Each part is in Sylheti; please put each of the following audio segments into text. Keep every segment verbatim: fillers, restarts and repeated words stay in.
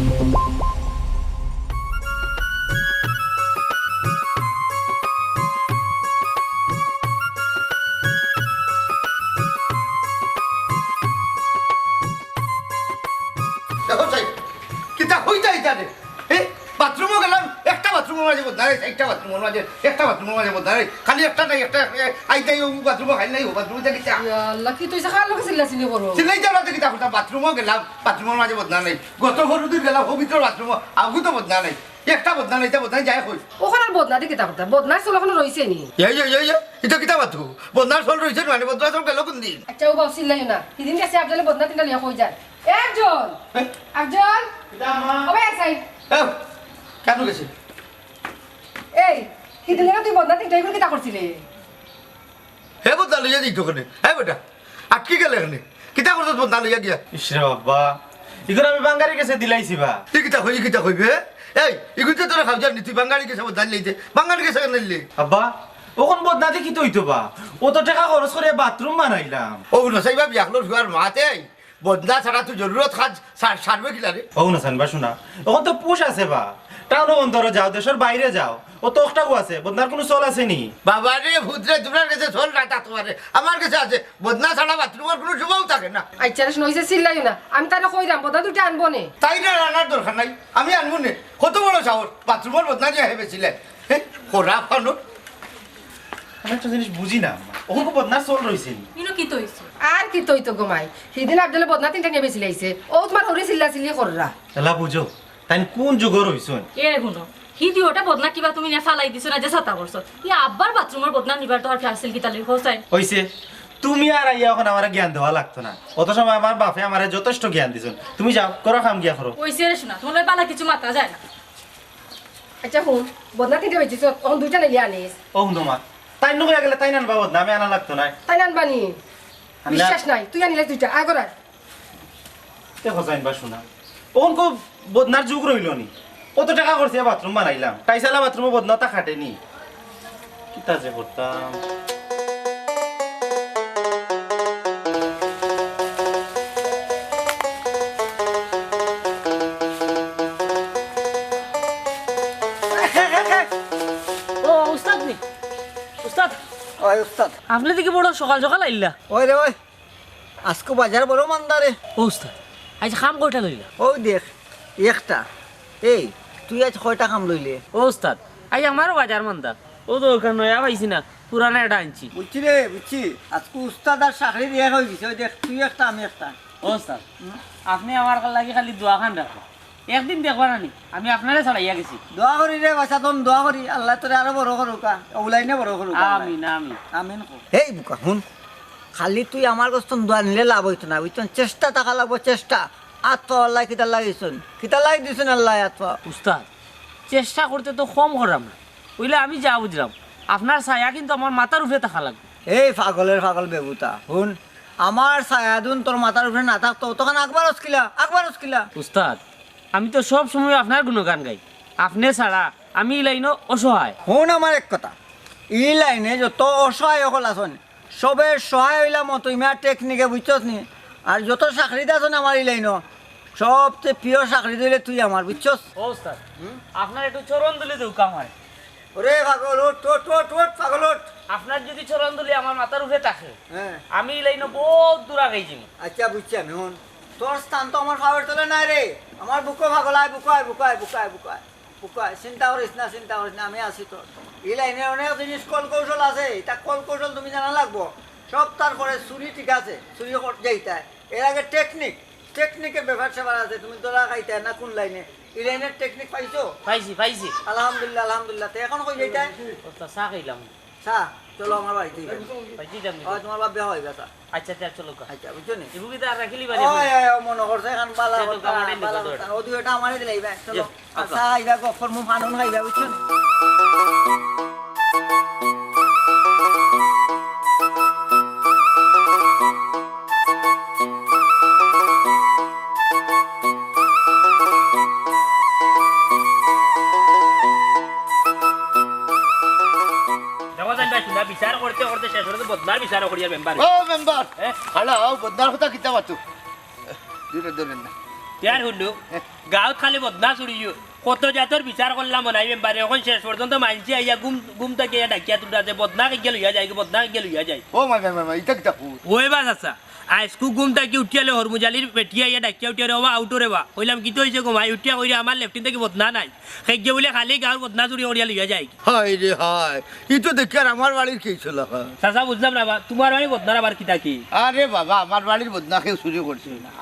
দেখো চাই, কিতা কইতা ইতা রে? এ, বাথরুমো গেলাম, একটা বাথরুমর মাঝে বদনা নাই, চাইরটা বাথরুমর মাঝে, একটা বাথরুমর মাঝে বদনা নাই। খালি একটা নাই, একটা, এ, আইতাই ও বাথরুমো, খাইল নাই ও বাথরুমো, ইতা কিতা? ইয়া আল্লাহ, কিতা অইছে? কার লগে চিল্লাচিল্লি করো? চিল্লাইতাম না তে কিতা করতাম? বাথরুমো গেলাম, বাথরুমর মাঝে বদনা নাই। গত পরশু দিন গেলাম, পবিত্র বাথরুমো, আগুতো বদনা নাই। একটা বদনা নাই, ইতা বদনা নাই, যাই কই। অখান আর বদনা দি কিতা করতাম? বদনার চল অখনো রইছে নি? এই, এই, এই, এই, ইতা কিতা মাতো? বদনার চল রইছে নি মানে? বদনার চল গেল কুনদিন? আচ্ছা, ও বাবু, চিল্লাইও না। হিদিন গেছে আফজলে বদনা তিনটা লইয়া কই যায়। এ আফজল! এ? আফজল! কিতা আম্মা? ও ভাই, আছাই। এ, কেনে গেছে? এই, হিদিন তুই বদনা তিনটা ইগুন কিতা করছিলে? হে বদনা লইয়া যাইতো কেনে? হে বেটা, আটকি গেলে কেনে? কিতা করছস বদনা লইয়া গিয়া? ইশরে বাবা, ইগুন আমি বাঙালির গেছে দিলাইছি বা। তুই কিতা কই, কিতা কইবে? এই, ইগুন তো তোরা খাওয়ার নি, তুই বাঙালির গেছে বদনা লইতে, বাঙালির গেছে কেনে নিলি? আব্বা, অখন বদনা দি কিতা অইতো বা? অত টেকা খরচ করিয়া বাথরুম বানাইলাম। ও না, সাইবা বিয়াখলোর হুয়ার মাতে, বদনা ছাড়া তুই জরুরত কাজ সার-, সারবে কিলা রে? ও না, সানবা শোনা, অখন তো পুশ আছে বা, টাউনো বন্দরো যাও, দেশর বাইরে যাও, অত অখটাও আছে, বদনার কুনু চল আছে নি? বাবা রে, ভূত রে, তুমার গেছে চল না থাকতো পারে, আমার গেছে আছে। বদনা ছাড়া বাথরুমর কুনু শোভাও থাকে না। আচ্ছা রে, শোনো, অইছে চিল্লাইও না, আমি তারে কইরাম, বদনা দুইটা আনবো নে। তাই না আনার দরকার নাই, আমি আনবো নে। কত বড় সাহস, বাথরুমর বদনা দিয়া হে বেচিলে। হে, খরা ফানো। আমি একটা জিনিস বুঝি না, অখন কো বদনার চল রইছে নি? ইনো কিতা অইছে? আর কিতা অইতো গো মাই, হিদিন আফজলে বদনা তিনটা নিয়া বেচিলাইছে, ও তুমার হরি চিল্লাচিল্লি কররা। এলা বুঝো, তাইন কুন যুগর অইছইন? এ হুনো, হিদি ওটা বদনা কিবা তুমি নিয়া ফালাই দিছো না যে ছাতা করছো? ই আব্বার বাথরুমর বদনা নিবার তো আর ফেয়ার সিল কিতা লই হোসাইন? অইছে, তুমি আর আইয়া অখন আমারে জ্ঞান দেওয়া লাগতো না। অত সময় আমার বাপে আমারে যথেষ্ট জ্ঞান দিছইন। তুমি যাও, করো কাম গিয়া করো। অইছে রে শোনা, তুমার লগে বালা কিছু মাতা যায় না। আচ্ছা হুন, বদনা তিনটা বেচিছস, অখন দুইটা নাইলে আনিস। ও হুনো মা, তাইন নু কইয়া গেলে তাইন আনবা বদনা, আমি আনা লাগতো নায়। তাইন আনবা নি? আনলে বিশ্বাস নাই, তুই আনিলে দুইটা, আগর আয়। তে হোসাইন বা শোনা, অখন কো বদনার যুগ রইলো নি? অত টেকা খরচ করিয়া বাথরুম বানাইলাম, টাইলসআলা বাথরুমো বদনা তা খাটে নি? কিতা যে করতাম। ও উস্তাদ নি? উস্তাদ, ওই উস্তাদ। আপনে দেখি বড় সকাল সকাল আইলা। ওই রে ওই, আজকে বাজার বড় মান্দা রে। ও উস্তাদ, আইজ কাম কয়টা লইলা? ও দেখ, একটা। এই, তুই আইজ কয়টা কাম লইলে? ও উস্তাদ, আইজ আমারও বাজার মান্দা। ও তো ওখান নয়া পাইছি না, পুরানা এটা আনছি। বুঝছি রে, বুঝছি। আজকে উস্তাদ আর চাকরি দিয়া হয়ে গেছে। ওই দেখ, তুই একটা, আমি একটা। ও উস্তাদ, আপনে আমার লাগি খালি দোয়া খান রাখো। একদিন দেখবা না নি, আমি আপনারে ছাড়াইয়া গেছি। দোয়া করি রে বাছা, তোন দোয়া করি, আল্লাহ তোরে আরো বড় করুকা, অউ লাইনে বড় করুকা আল্লাহ। আমিন, আমিন। আমিন কও। হেই বুকা, হুন, খালি তুই আমার গস্তন দোয়া নিলে লাভ অইতো না, বুঝছন? চেষ্টা থাকা লাগবো, চেষ্টা। আত পাও আল্লাহ কিতার লাগি দিছন, কিতার লাগি দিছন আল্লাহ আত পাও। উস্তাদ, চেষ্টা করতে তো কম করলাম না, অইলে আমি যা বুঝলাম, আপনার ছায়া কিন্তু আমার মাথার উপরে থাকা লাগবো। এই পাগলের পাগল বেবুতা, হুন, আমার ছায়া দুন তোর মাথার উপরে না থাকতো, তখন আকবার অসকিলা, আকবার অসকিলা। উস্তাদ, আমি তো সব সময় আপনার গুণগান গাই। আপনে ছাড়া আমি ই লাইনো অসহায়। হুন আমার এক কথা, ই লাইনে যত অসহায় অকল আছন, সবে সহায় অইলা মতইমা টেকনিকে, বুঝছস নি? আর যত চাকরিত আছন আমার ই লাইনো, সবচে প্রিয় চাকরিত অইলে তুই আমার, বুঝছস? ও উস্তাদ, আপনার একটু চরণ ধুলি দেউক্কা আমারে। ওরে পাগল, উঠ, উঠ, উঠ, উঠ, পাগল, উঠ। আপনার যদি চরণ ধুলি আমার মাথার উপরে থাকে, হ্যাঁ। আমি ই লাইনো বউত দূর আগাই যিমু। আচ্ছা, বুঝছি আমি, হুন। তোর স্থান তো আমার পাওর তলে নাই রে। আমার বুকো পাগল, আয়, বুকো আয়, বুকো আয়, বুকো আয়, বুকো আয়। বুকো আয়, চিন্তা করিস না, চিন্তা করিস না, আমি আছি তোর। ই লাইনে অনেক জিনিস কল কৌশল আছে, ইতা কল কৌশল তুমি জানা লাগবো। সব তারপরে চুরি ঠিক আছে, চুরি কর-, যাইতায়। এর আগে টেকনিক, টেকনিকের ব্যাপার স্যাপার আছে, তুমি ধরা খাইতায় না কোন লাইনে। ই লাইনের টেকনিক পাইছো? পাইছি, পাইছি। আলহামদুলিল্লাহ, আলহামদুলিল্লাহ। তে এখন কই যাইতায়? ও তো চা খাইলাম। চা, চলো আমার বাড়িত। বাড়িত যাইতাম নি? ওই, তোমার বাপ বিয়া হইবা চা। আচ্ছা, তে চলো কা। আচ্ছা, বুঝছো নি? ইবু কিতা আর রাখিলি বাড়ি ওই, আপনি? ওই, ওই, মনে করছে এখন বালা তে তো কথা, কামাই বালা নিব কথা। তো। ও দুইটা আমারে দিলাইবা, চলো। যাও, আর আচ্ছা। চা খাইবা, গফর মুখ আনন্দ খাইবা, বুঝছো নি? দেখো জান ভাই, তোমরা বিচার করতে করতে শেষ করতে বদনার বিচার করিয়া মেম্বার। ও মেম্বার, হ্যাঁ? হালা, ও বদনার কথা কিতা মাতো? দূরে দূরে না। ইয়ার হুনো, গাঁওত খালি বদনা চুরি অয়। কত জাতর বিচার করলাম মনাই মেম্বারে, অখন শেষ পর্যন্ত মানষে আইয়া ঘুম, ঘুম থাকি আইয়া ডাকিয়া তুলরা যে বদনা কেগিয়ে লইয়া যায়, বদনা কেগিয়ে লইয়া যায়। ও মাই, মাই, মাই, মাই, ইতা কিতা কও? ওই বা চাচা, আইজকু ঘুম থাকি উঠিয়ালে হরমুজালির বেটিয়ে আইয়া ডাকিয়া উঠিয়া রে, "ওবা, আউটো রে বা।" কইলাম, "কিতা অইছে গো মাই?" উঠিয়া কইরে, "আমার লেফটিন থাকি বদনা নাই।" কেগিয়ে বুলে খালি গাঁওর বদনা চুরি করিয়া লইয়া যায়। হায় রে হায়, ই তো দেখি আর আমার বাড়ির কেউ চলা হয়। চাচা, বুঝলাম না বা, তুমার বাড়ির বদনার আবার কিতা কি? আরে বাবা, আমার বাড়ির বদনা কেউ চুরি করছে না।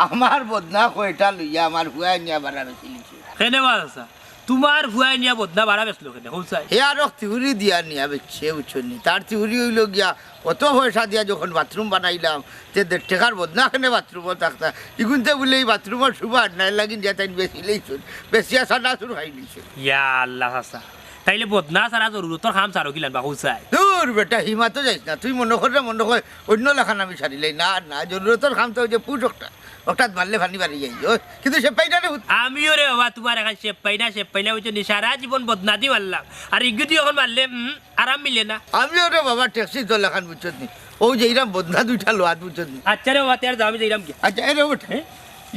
আমার বদনা কয়টা লইয়া আমার ফুয়ায় নিয়া বারা বেচিলিছে। কেনে বা চাচা, তুমার ফুয়ায় নিয়া বদনা বারা বেচলো কেনে, কও চাই? হে আরক তিউরি দিয়া নিয়া বেচছে, বুঝছো নি? তার তিউরি অইলো গিয়া, অত পয়সা দিয়া যখন বাথরুম বানাইলাম, তে দেড় টেকার বদনা কেনে বাথরুমো থাকতা? ইগুনতে বুলে ই বাথরুমর সুবাদ নাই লাগিন দিয়া তাইন বেচিলিছইন, বেচিয়া চানাচুর খাইলিছইন। ইয়া আল্লাহ চাচা, তাইলে বদনা ছাড়া জরুরতর কাম ছাড়ো কিলান বা, কও চাই? দূর বেটা, হিমাতো যাইস না, তুই মনো কররে মনো কর অইন্য লাখান আমি সারিলাই। না, না, জরুরতর কাম তো অউ যে পুশ অকটা, অকটাত মারলে পানি বাড়ি যাইবো। কিন্তু সেপাই না রে পুত। আমিও রে বাবা তুমার লাখান সেপাই না, সেপাই না, বুঝছো নি? সারা জীবন বদনাদি মারলাম, আর ইগুদি অখন মারলে, হুম, আরাম মিলে না। আমিও রে বাবা ট্যাক্সি তো লাখান, বুঝছো নি? অউ যে ইরাম বদনা দুইটা লওয়াত, বুঝছো নি? আচ্ছা রে বাবা, তে আর যাও, আমি যাইরাম গিয়া। আচ্ছা, এ রে উঠ। হ্যাঁ?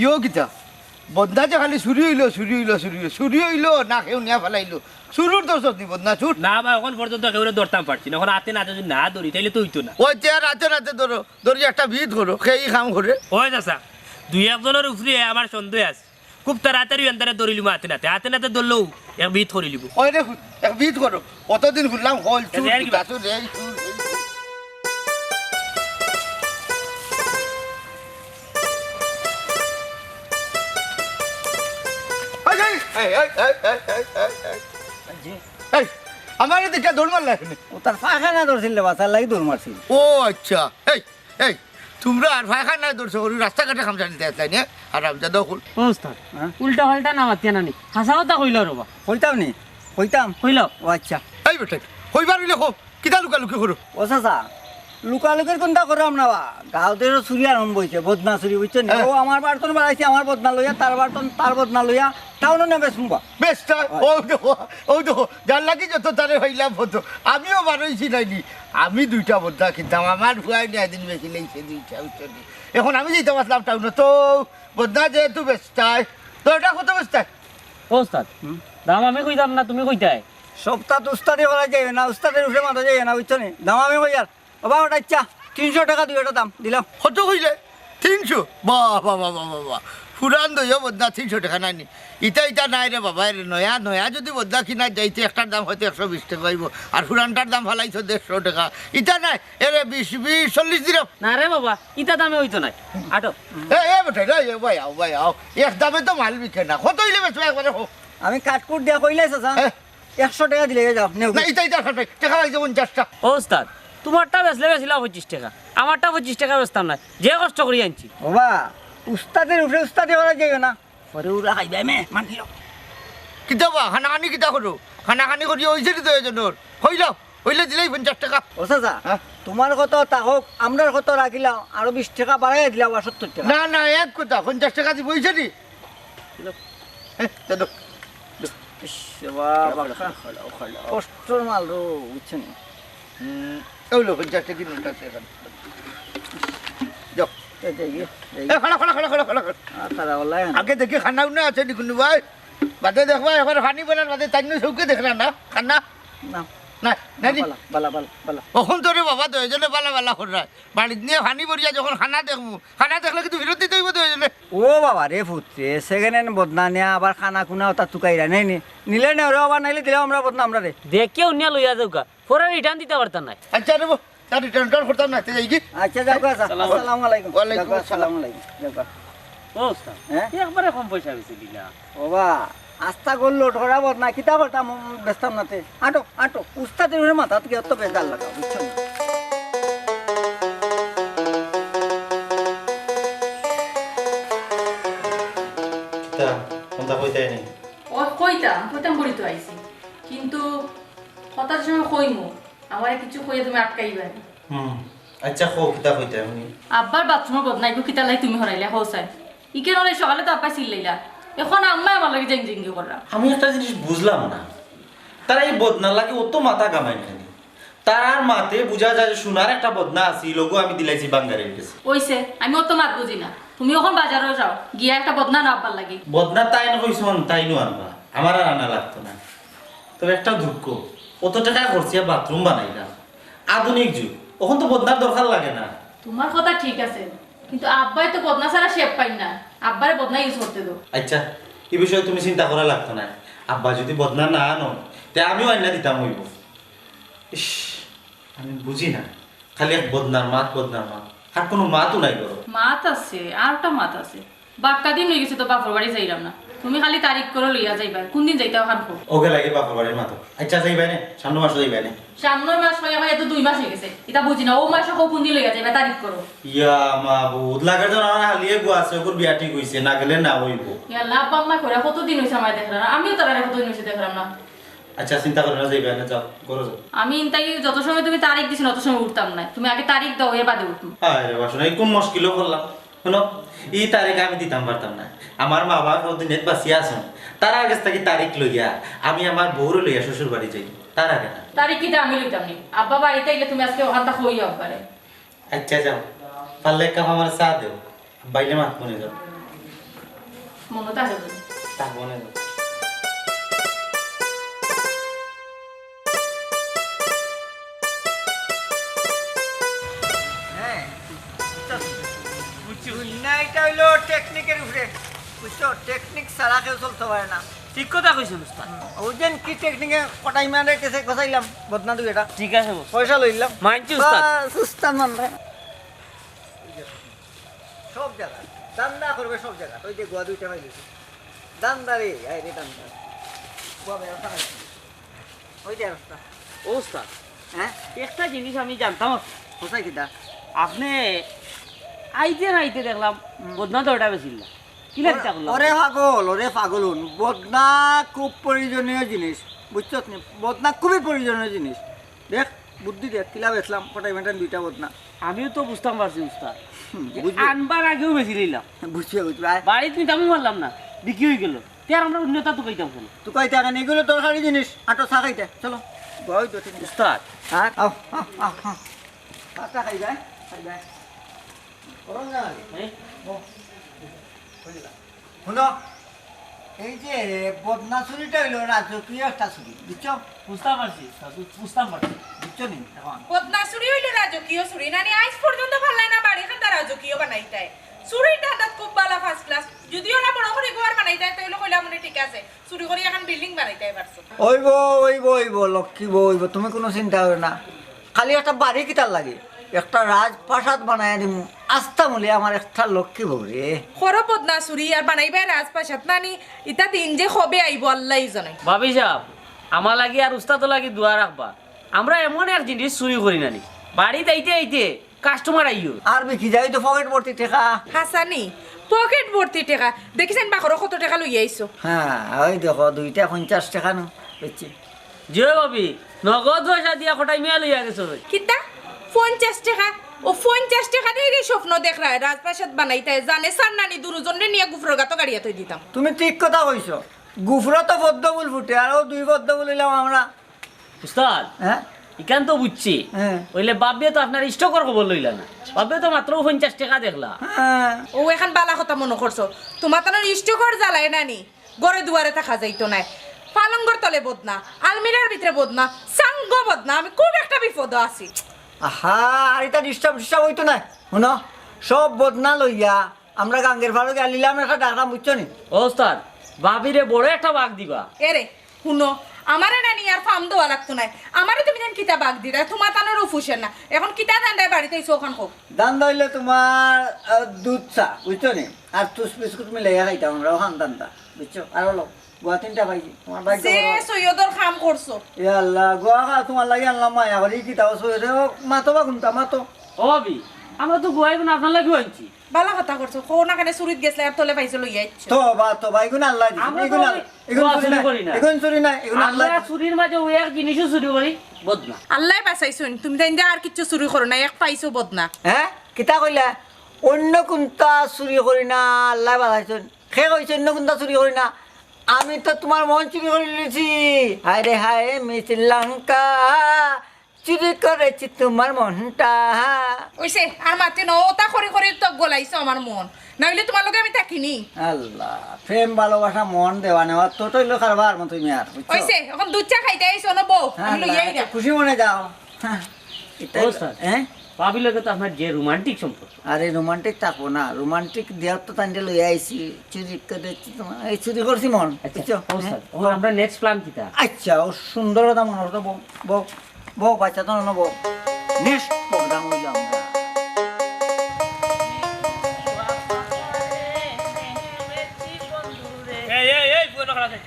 ইয়ো কিতা? বদনা যে খালি চুরি অইলো, চুরি অইলো, চুরি অইলো, চুরি অইলো, না কেউ নিয়া ফালাইলো। চুরর ধরছত নি বদনা চুর? না বা, অখন পর্যন্ত কেউরে ধরতাম পারছি না। অখন আতে নাতে যদি না ধরি, তাইলে তো অইতো না। ওই তে আর আতে নাতে ধরো, ধরি একটা ভিত করো, কেই কাম করে। ওই চাচা, দুই একজনর উপরে আমার সন্দেহ আছে। খুব তাড়াতাড়ি এনতারে ধরিলিমু আতে নাতে। আতে নাতে ধরলেউ এক ভিত করিলিমু। ওই রে, এক ভিত করো। অতদিন ঘুরলাম হল চুর, এ, এর কি জুতা চুর, এই চুর, এই চুর। এই, এই, এই, এই, এই, এই, এই, এই, এই। জি। এই, আমারে দেখিয়া দৌড় মারলা কেনে? ও তার পায়খানা ধরছিল রে বা, তার লাগি দৌড় মারছিল। ও আচ্ছা। এই, এই, তুমরা আর পায়খানায় ধরছো করি, রাস্তাঘাটে কাম জানিতে আসলাই নি, হারামজাদা অকল। ও উস্তাদ, হ্যাঁ? উল্টা পাল্টা না মাতিয়া না নি, হাছা কথা কইলাও রে বা। কইতাম নি? কইতাম? কইলাও। ও আচ্ছা। এই বেটা, কইবার অইলে কও, কিতা লুকালুকি করো? ও চাচা, লুকালুকির কুনতা কররাম না বা, গাঁওত তো চুরি আরম্ভ অইছে, বদনা চুরি, বুঝছো নি? হ্যাঁ। ও আমার বাড়িত বাড়াইছে, আমার বদনা লইয়া, তার বাড়িত তার বদনা লইয়া, টাউনো নিয়া বেচমু বা। বেচতা? ওই। অউ দেখো, অউ দেখো, যার লাগি যত তারে পাইলাম অত। আমিও বারইছি নাইনি। আমি দুইটা বদনা কিনতাম, আমার ফুয়ায় নিয়া এদিন বেচিলাইছে দুইটা, বুঝছো নি? অখন আমি যাইতাম আছলাম টাউনো, তো বদনা যেহেতু বেচতায়, তো ইটা কত বেচতায়? ও উস্তাদ, হুম? দাম আমি কইতাম না, তুমি কইতায়। সবতাত উস্তাদি করা যাইবে না, উস্তাদের উপরে মাথা যাইবে না, বুঝছো নি? দাম আমি কইয়ার। ও বা, ওটা ইচ্ছা, তিনশো টেকা দুইওটা দাম দিলাম। কত কইলে? তিনশো? বাহ, বাহ, বাহ। পুরান দইও বদনা তিনশো টেকা নায়নি। ইতা, ইতা নায় রে বাবা, এরে নয়া, নয়া যদি বদনা কিনা যাইতে একটার দাম হয়তো একশো বিশ টেকা অইবো, আর পুরানটার দাম ফালাইছো দেড়শো টেকা। ইতা নায়, এরে বিশ, বিশ, চল্লিশ দিরাম। না রে বাবা, ইতা দামে অইতো নায়। আটো। এ, এ বেটা, এ, এ ভাই আও, ভাই আও। এক দামে তো মাল বিকে না। কত অইলে বেচবা একবারে কও। আমি কাটকুট দিয়া কইলে চাচা। হ্যাঁ। একশো টেকা দিলে যাও, নেও। না, ইতা, ইতা, টেকা লাগছে পঞ্চাশটা। ও উস্তাদ, তুমারটা বেচলে বেচিলাও পঁচিশ টেকা, আমারটা পঁচিশ টেকা বেচতাম না, যে কষ্ট করি আনছি। ও বা, উস্তাদের উপরে উস্তাদি করা যাইবে না। পরে উরা খাইবে মে, মানিল। কিতা বা, খানাখানি কিতা করো? খানাখানি করি অইছে নি দুইওজনর? কইলাও, অইলে দিলাই পঞ্চাশ টেকা। ও চাচা, হ্যাঁ? তুমার কত থাকউক, আমরার কত রাখিলাও, আরো বিশ টেকা বাড়াইয়া দিলাও, বা সত্তর টেকা। না, না, এক কথা, পঞ্চাশ টেকা দিবো, অইছে নি? হ্যাঁ, তে দেও। ইস, বাবা, খাড়াও, খাড়াও, খাড়াও। কষ্টর মাল রো, বুঝছো নি? হুম, অউ লো, পঞ্চাশ টেকা নোট আছে অখান। যাও। এই যে, এই যে, এই যে। এ, খাড়াও, খাড়াও, খাড়াও। আ, খাড়াও, ওলাই। আগে দেখি খানা উনা আছে নি কুনু ভাই? বাদে দেখবা, একবার পানি বলার বাদে তাইন চউখে দেখরা না, খানা? না। না, না নি? বালা, বালা, বালা, বালা। অখন তো রে বাবা, দুইওজনে বালা বালা কররা। বাড়িত নিয়া পানি ভরিয়া যখন খানা দেখমু, খানা দেখলে কিন্তু ফিরত দিতে অইবো দুইওজনে। ও বাবা রে পুত্রে, second hand বদনা নিয়া আবার খানা কুনা অতা তুকাইরা নায় নি? নিলে নেও রে বাবা, নাইলে দিলাও আমরা বদনা আমরারে। দেখিয়া উনিয়া লইয়া যাউক্কা, পরে return দিতা পারতা নায়। আচ্ছা রে বা, তা return টার্ন করতাম না, তে যাই কি? আচ্ছা, যাউক্কা, আচ্ছা। সালাম। আসসালামু আলাইকুম। ওয়ালাইকুম যাউক্কা, আসসালাম। আসসালামু আলাইকুম। যাউক্কা। ও উস্তাদ, হ্যাঁ? একবারে কম পয়সা বেচিলিলা। ও বা, আস্তা গল্লো ঠরা বদনা, কিতা করতাম, বেচতাম না তে। আটো, আটো, উস্তাদের উপরে মাথাত গিয়া অত বেজার লাগা, বুঝছো নি? কিতা, কুনতা কইতায় নি? ও কইতাম, কইতাম করি তো আইছি। কিন্তু কথা যে সময় কইমু, আমারে কিছু কইয়া তুমি আটকাইবায় নি। হুম। আচ্ছা, কও, কিতা কইতায় হুনি? আব্বার বাথরুমর বদনা ইগু কিতার লাগি তুমি হরাইলা, কও চাই? ইখান অইলে সকালে তো আব্বায় চিল্লাইলা। অখন আম্মায় আমার লগে জেং জেঙ্গি কররা। আমি একটা জিনিস বুঝলাম না। তারা ই বদনার লাগি অত মাথা ঘামাইন কেনে? তার মাতে বুঝা যায় যে সোনার একটা বদনা আছে, ই লগু আমি দিলাইছি বাঙ্গারির গেছে। অইছে, আমি অত মাত বুঝি না। তুমি অখন বাজারো যাও, গিয়া একটা বদনা আনো আব্বার লাগি। বদনা তাইন কইছইন, তাইনউ আনবা, আমার আর আনা লাগতো না। তবে একটা দুঃখ, অত টেকা খরচিয়া বাথরুম বানাইলাম, আধুনিক যুগ, অখন তো বদনার দরকার লাগে না। তুমার কথা ঠিক আছে, কিন্তু আব্বায় তো বদনা ছাড়া শেপ পাইন না। আব্বারে বদনা ইউজ করতে দেও। আইচ্ছা, ই বিষয়ে তুমি চিন্তা করা লাগতো না। আব্বা যুদি বদনা না আনো, তে আমিউ আইনা দিতাম অইবো। ইশ, আমি বুঝি না, খালি এক বদনার মাত, বদনার মাত, আর কুনু মাতউ নাই ঘরো। মাত আছে, আরোটা মাত আছে। বাক্কা দিন অইগেছে তো বাপর বাড়ি যাইরাম না। তুমি খালি তারিখ করো, লইয়া যাইবায়। কুনদিন যাইতায় অখান কও। অউগু লাগে বাপর বাড়ির মাতো। আইচ্ছা, যাইবায় নে, সামনর মাসো যাইবায় নে। সামনর মাস অইয়া অইয়া তো দুই মাস অইগেছে। ইতা বুঝি না, অউ মাসো কও কুনদিন লইয়া যাইবায়, তারিখ করো। ইয়া মাবুদ, লাগের যেন আমার হালিয়ে গু আছে, অগুর বিয়া ঠিক অইছে, না গেলে না অইবো। ইয়া আল্লাহ, আব্বা আম্মা কইরা কতদিন অইছে আমারে দেখরা না, আমিও তারারে কতদিন অইছে দেখরাম না। আইচ্ছা, চিন্তা করো না, যাইবায় নে, যাও, ঘরো যাও। আমি ইনতাই যত সময় তুমি তারিখ দিছো না, অত সময় উঠতাম না। তুমি আগে তারিখ দেও, এর বাদে উঠমু। আরে বাসনা, ই কুন মুশকিলো করলাম? হুনো, ই তারিখ আমি দিতাম পারতাম না। আমার মা বাবা কতদিন বাঁচিয়া আছইন, তারার গেছ থাকি তারিখ লইয়া আমি আমার বউরে লইয়া শ্বশুর বাড়ি যাই, তার আগে না। তারিখ কিতা আমি লইতাম নি? আব্বা বাড়িত আইলে তুমি আইজকে অখানতা কইও আব্বারে। আইচ্ছা, যাও, পারলে এক কাপ আমারে চা দেও, আব্বা আইলে মাতমু নে, যাও। মনো থাকে তো? তা মনে যাও। হ্যাঁ, বুঝছো? বুঝছি, বুঝছি। না, ইটা অইলো টেকনিকের উপরে, বুঝছো? টেকনিক ছাড়া কেউ চলতে পারে না। ঠিক কথা কইছইন উস্তাদ। হুম, অউ যেন কি টেকনিকে কটাই মারে গেছে, গছাইলাম, বদনা দুইটা। ঠিক আছে, বস। পয়সা লইলাম। মানছি উস্তাদ। বাস, উস্তাদ মানরে। সব জাগা। ধান্দা করবে সব জাগা। অউ যে গুয়া দুইটা পাইলিছি। ধান্দা রে, আয় রে ধান্দা। গুয়া ব্যবসা নাই। অউ যে অবস্থা। ও উস্তাদ, হ্যাঁ? একটা জিনিস আমি জানতাম না। কোথায় কিতা? আপনে আইতে না আইতে দেখলাম হুম। বদনা দুইটা বেচিলা। কিলা কিতা করলা? ওরে পাগল, ওরে পাগল হুন। বদনা খুব প্রয়োজনীয় জিনিস। বুঝছস নি? বদনা খুবই প্রয়োজনীয় জিনিস। দেখ, বুদ্ধি দেখ, কিলা বেচলাম, কটাই মেটান দুইটা বদনা। আমিও তো বুঝতাম পারছি, উস্তাদ। হুম, যে বুঝবে। আনবার আগেউ বেচি লইলাম। বুঝবে, বুঝবে, আয়। বাড়িত নিতামও পারলাম না, বিক্রি অইগেলো। তে আর আমরা অন্যতা তুকাইতাম কেনে? তুকাইতা কেনে? ইগুলো দরকারি জিনিস। আটো, চা খাইতে। চলো। বয় তো ঠিক আছে। উস্তাদ। হ্যাঁ? আও, আও, আও, আও। চা খাইবে, খাইবে। গরম না লাগে? হ্যাঁ? ও। বুঝলাম। হুনো, এই যে বদনা চুরিটা অইলো রাজকীয় একটা চুরি, বুঝছো? বুঝতাম পারছি, উস্তাদ, বুঝতাম পারছি। বুঝছো নি এখন? বদনা চুরি অইলো রাজকীয় চুরি, নানি আইজ পর্যন্ত পারলায় না বাড়িখানতা রাজকীয় বানাইতায়। চুরির ধান্দাত খুব ভালা, first class। যুদি ওরা বড় করি ঘর বানাইতায়, তে অইলে কইলাম অনে ঠিক আছে। চুরি করি এখন বিল্ডিং বানাইতায় পারছো। অইবো, অইবো, অইবো, লক্ষ্মী বউ অইবো, তুমি কুনু চিন্তা করো না। খালি একটা বাড়ি কিতার লাগি, একটা রাজপ্রাসাদ বানাইয়া দিমু, আস্তা মূলে আমার একটা লক্ষ্মী বউ রে। করো বদনা চুরি আর বানাইবায় রাজপ্রাসাদ, নানি ইতা দিন যে কবে আইবো আল্লায় জানে। ভাবি সাব, আমার লাগি আর উস্তাদর লাগি দোয়া রাখবা। আমরা এমন এক জিনিস চুরি করি নানি, বাড়িত আইতে আইতে কাস্টমার আইও। আর বিকি যাই তো পকেট ভর্তি টেকা। হাছানি, পকেট ভর্তি টেকা। দেখিছইন বাকরো কত টেকা লইয়া আইছো। হ্যাঁ, ওই দেখো, দুইটা পঞ্চাশ টেকা নু, বুঝছি। জি অয় ভাবি, নগদ পয়সা দিয়া কটাই মিয়া লইয়া গেছো ভাই। কিতা? পঞ্চাশ টেকা? ও পঞ্চাশ টেকা দিয়া স্বপ্ন দেখরায়, রাজপ্রাসাদ বানাইতায়, জানে সার নানি দুরুজনরে নিয়া গুফরর গাতো গাড়িয়া থই দিতাম। তুমি ঠিক কথা কইছো। গুফরো তো পদ্ম ফুল ফুটে, আর ও দুই পদ্ম ফুল অইলাম আমরা। উস্তাদ, হ্যাঁ? ইখান তো বুঝছি। হ্যাঁ। অইলে বাবিয়ে তো আপনার স্টকর খবর লইলা না। বাবিয়ে তো মাত্র পঞ্চাশ টেকা দেখলা। হ্যাঁ। ও, এখন বালা কথা মনো করছো। তুমার তানোর স্টকর জ্বালায় নানি, ঘরে দুয়ারে থাকা যাইতো নায়। পালঙ্গর তলে বদনা, আলমিরার ভিতরে বদনা, সাঙ্গ বদনা, আমি খুব একটা বিপদো আছি। আহা, আর ইতা ডিস্টার্ব ডিস্টার্ব অইতো নায়। হুনো, সব বদনা লইয়া আমরা গাঙ্গের পাড়ো গিয়া লিলাম একটা ডাকরাম, বুঝছো নি? ও উস্তাদ, ভাবিরে বড় একটা বাগ দিবা। এরে, হুনো, আমারে নানি আর ফাম দেওয়া লাগতো নায়। আমারে তুমি যেন কিতা বাগ দিরায়, তুমার তানোরও ফুসের না। এখন কিতা ধান্দায় বাড়িত আইছো অখান কও। ধান্দা অইলো তুমার, আহ, দুধ চা, বুঝছো নি? আর toast বিস্কুট মিলাইয়া খাইতাম আমরা, অখান ধান্দা, বুঝছো? আর অইলো, গুয়া তিনটা পাইছি, তুমার ভাগ্য যে বড়। সৈয়দর কাম করছো। ইয়া আল্লাহ, গুয়া খা, তুমার লাগি আনলাম মায়া করি, কিতা অ সৈয়দে, ও মাতো বা কুনটা, মাতো। ও ভাবি, আমরা তো গুয়া ইগুন আপনার লাগিও আনছি। বালা কথা করছো, কও না কেনে চুরিত গেছলায় আর তলে পাইছো লইয়া আইছো। তওবা, তওবা, ইগুন আল্লায় দিছে, আমরা তো ইগুন আল-, ইগুন গুয়া চুরি চুরি নায়, করি না। ইগুন চুরি নায়, ইগুন আল্লায় আমরা দিছে। চুরির মাঝে ওই এক জিনিসও চুরি করি, বদনা। আল্লায় বাঁচাইছইন, তুমি তাইন দিয়া আর কিচ্ছু চুরি করো না, এক পাইছো বদনা। হ্যাঁ? কিতা কইলা? অন্য কুনটা চুরি করি না, আল্লায় বাঁচাইছইন। কে কইছে অন্য কুনটা চুরি করি না? আমি তো তুমার মন চুরি করি লিছি। হায় রে হায়, মিস লঙ্কা, চুরি করেছি তোমার মনটা। অইছে, আর মাতি না, ওটা করি করি তো গলাইছো আমার মন, না অইলে তোমার লগে আমি থাকিনি। আল্লাহ, প্রেম ভালোবাসা মন দেওয়া নেওয়া তো টইলো কারবার মতো তুমি আর, বুঝছো? অইছে, এখন দুধ চা খাইতে আইছো না বউ, হ্যাঁ, আমি লইয়া আল্লাহ, আইরা। একটু খুশি মনে যাও। হ্যাঁ, এটা ও হইলো, স্যার, হ্যাঁ? ভাবির লগে তো আপনার যে রোমান্টিক সম্পর্ক। আরে রোমান্টিক থাকবো না, রোমান্টিক দেওয়ার তো তাইলে লইয়া আইছি, চুরি করেছি তোমার, এই চুরি করছি মন, আচ্ছা, বুঝছো? ও হ্যাঁ? স্যার, ও আমরা নেক্সট প্ল্যান কিতা? আচ্ছা, ও সুন্দর কথা মনে হতো, বউ, বউ, বউ, বাচ্চা তো না, বউ। নেক্সট প্রোগ্রাম হইল আমরা। এই, এই, এই, পুরো খারাপ আছে।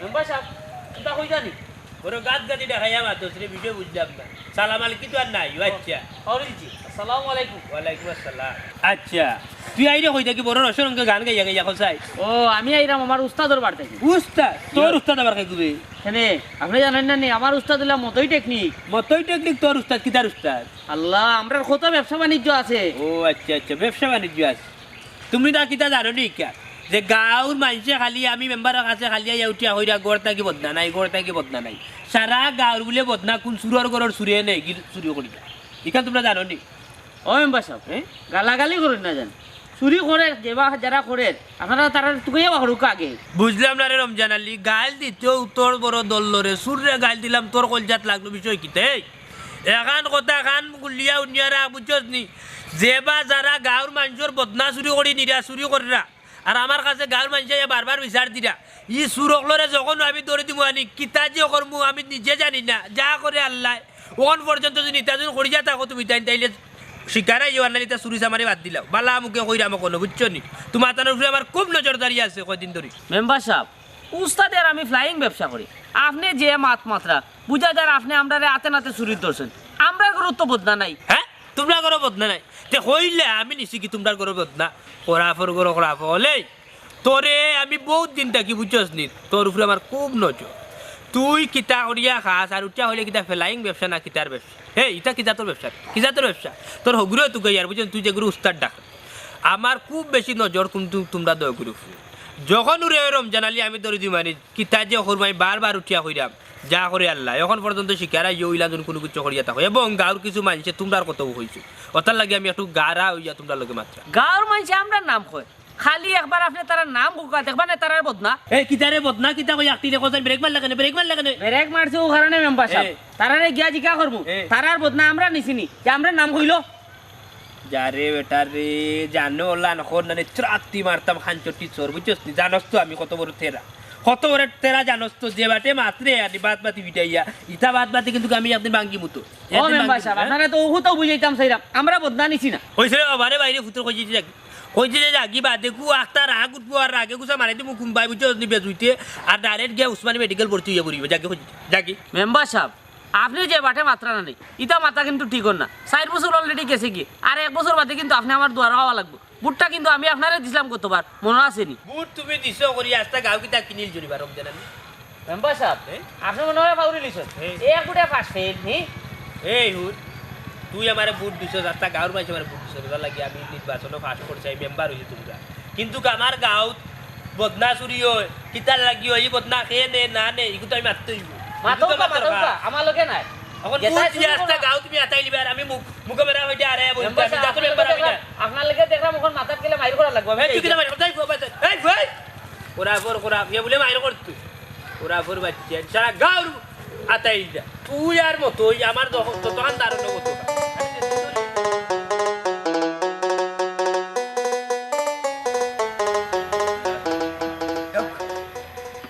মেম্বার সাহেব, কিতা কইতানি? বড় গাত গাতি দেখাইয়া মাতস রে, বিষয় বুঝলাম না। সালাম আলাইকি তো আর নাই, ও আচ্ছা। পাউরি দিছি। আসসালামু আলাইকুম। ওয়ালাইকুম আসসালাম। আচ্ছা, তুই আইরে কই থাকি বড় রসর অঙ্কে গান গাইয়া গাইয়া খোঁজাই? ও, আমি আইরাম আমার উস্তাদর বাড়ি থাকি। উস্তাদ? তোর উস্তাদ আবার খাই গুবে? কেনে, আপনে জানইন না নি, আমার উস্তাদ অইলা মতই টেকনিক। মতই টেকনিক তোর উস্তাদ, কিতার উস্তাদ? আল্লাহ, আমরার কত ব্যবসা বাণিজ্য আছে। ও আচ্ছা আচ্ছা, ব্যবসা বাণিজ্য আছে। তুমি না কিতা জানো নি ইকা? যে গাঁওর মানষে খালি আমি মেম্বারর কাছে খালি আইয়া উঠিয়া কইরা, "ঘর থাকি বদনা নাই, ঘর থাকি বদনা নাই।" সারা গাঁওর বুলে বদনা কুন চুরর ঘরর চুরে নেই, গিল চুরি করিয়া। ইখান তুমরা জানো নি? ও মেম্বার সাব, হ্যাঁ? গালাগালি করইন না যেন। চুরি করের, যেবা যারা করের, আপনারা তারারে তুকাইয়া বার করউক্কা আগে। বুঝলাম না রে রমজান আলী, গাইল দিতেও তোর বড় দল লড়ে, চুররে গাইল দিলাম, তোর কলজাত লাগলো, বিষয় কিতা? এই, এখান কথা কান গুলিয়া উনিয়া রাখ, বুঝছস নি? যেবা যারা গাঁওর মানষর বদনা চুরি করি নিরা, চুরি কররা, আর আমার কাছে গাঁওর মানষে আইয়া বারবার বিচার দিরা, ই চুর অকলরে যখন আমি ধরি দিমু আনি, কিতা যে করমু আমি নিজে জানি না, যা করে আল্লায়। অখন পর্যন্ত যদি ইতা যদি করিয়া থাকো তুমি তাইন, তাইলে শিকার আইও, আর নাইলে ইতা চুরি চামারি বাদ দিলাও। বালা মুখে কইরাম অখনো, বুঝছো নি? তুমার তানর উপরে আমার খুব নজরদারি আছে কয়দিন ধরি। মেম্বার সাব, উস্তাদে আর আমি ফ্লাইং ব্যবসা করি। আপনে যে মাত মাতরা, বুঝা যার আপনে আমরারে আতে নাতে চুরিত ধরছইন। আমরার ঘরো তো বদনা নাই। হ্যাঁ? তুমরার ঘরো বদনা নাই? তে কইলে আমি নিছি কি তুমরার ঘরো বদনা? খরাফর ঘরো খরাফ অকল। এই, তোরে আমি বউত দিন থাকি, বুঝছস নি? তোর উপরে আমার খুব নজর। তুই কিতা করিয়া খাস আর উঠিয়া কইলে কিতা ফ্লাইং ব্যবসা না কিতার ব্যবসা? হে, ইতা কি জাতর ব্যবসা? কি জাতর ব্যবসা? তোর হগুরে তুকাইয়ার, বুঝছস, তুই যেগুরে উস্তাদ ডাক। আমার খুব বেশি নজর কিন্তু তুমরা দুইগুর উপরে। যখন উরে রমজান আলী আমি ধরি দিমু আনি, কিতা যে করমু আমি বারবার উঠিয়া কইরাম, যা করে আল্লায়। অখন পর্যন্ত শিকার আইও, ইলা যদি কুনু কিচ্ছু করিয়া থাকো। এবং গাঁওর কিছু মানষে তুমরার কথাও কইছে। অতার লাগি আমি একটু গাড়া অইয়া তুমরার লগে মাতরাম। গাঁওর মানষে আমরার নাম কয়। খালি একবার আপনে তারার নাম কউক্কা, দেখবা নে তারার বদনা। এই কিতারে বদনা কিতা কই আকটিরে কইছাইন, ব্রেক মারলা কেনে, ব্রেক মারলা কেনে? ব্রেক মারছি অউ কারণে মেম্বার সাব। এ। তারারে গিয়া জিকা করমু। এ। তারার বদনা আমরা নিছি নি, যে আমরার নাম কইলো। যারে বেটা রে, জানো অলা নখর নানি ত্রাত্তি মারতাম খাঞ্চটি চোর, বুঝছস নি? জানোস তো আমি কত বড় তেরা। কত বড় তেরা জানোস তো, যে বাটে মাতরে আনি বাত বাতি বিটাইয়া, ইতা বাত বাতি কিন্তু আমি একদিন ভাঙ্গিমু তো। ও একদিন মেম্বার ভাঙ্গিমু, সাব, হ্যাঁ? আপনারে তো অউ কথাউ বুঝাইতাম চাইরাম, আমরা বদনা নিছি না। কইছে রে বাবা রে, বাইরে ফুতর কইছে যে যাকি। কইছে যে যাকি বাদে কু আখতা রাগ উঠবো আর রাগে গুছা মারাই দিমু কুম্বাই, বুঝছস নি, বেজুইতে। আর ডাইরেক্ট গিয়া উসমানী মেডিকেল ভর্তি অইয়া পড়িবো, যাকি কইছে, যাকি। মেম্বার সাব, আপনে যে বাটে মাতরা নানি, ইতা মাতা কিন্তু ঠিক অর না। চাইর বছর already গেছে গি, আর এক বছর বাদে কিন্তু আপনে আমার দুয়ারো আওয়া লাগবো। ভুটটা কিন্তু আমি আপনারে দিছলাম গতবার, মনো আছে নি? ভুট তুমি দিছো করি আস্তা গাঁও কিতা কিনিল জুড়িবা রমজান আলী? মেম্বার সাব, এ? আপনে মনে অয় পাউরি লিছইন। এ? এক ভুটে পাশ ফেইল, নি? এই হুন, তুই আমারে ভুট দিছস, আস্তা গাঁওর মানষে আমারে ভুট দিছস, অতার লাগি আমি নির্বাচনো পাশ করছি, আমি মেম্বার অইছি তুমরার। কিন্তু আমার গাঁওত বদনা চুরি অয়, কিতার লাগি অয়, ই বদনা কে নে না নে, ইগু তো আমি মাততে অইবো। মাতউক্কা, ইগু তো মাততে মাতউক্কা, অইবো। আমার লগে নাই। অখন যেটা ভুট দিয়া চুরি আস্তা করো। গাঁও তুমি আতাই লিবা, আর আমি মুখ, মুখে বেড়া হইতে আরে বলতে, মেম্বার আমি সাব, জাতর আপনার মেম্বার লগে আমি না। দেখলাম, আপনার লগে দেখলাম, অখন মাথাত গেলে মাইর করা লাগবো, আমি এই, তুই যাই। কিতা মাইর করতে? এই, ভয়, এই, ভয়। ওরা ফর, ওরা, ইয়া বলে মাইর করতে। ওরা ফর বাচ্চা, সারা গাঁওর আতাই লিবা। তুই আর মতো, ওই আমার দোকান, দোকানদার অন্য মতো।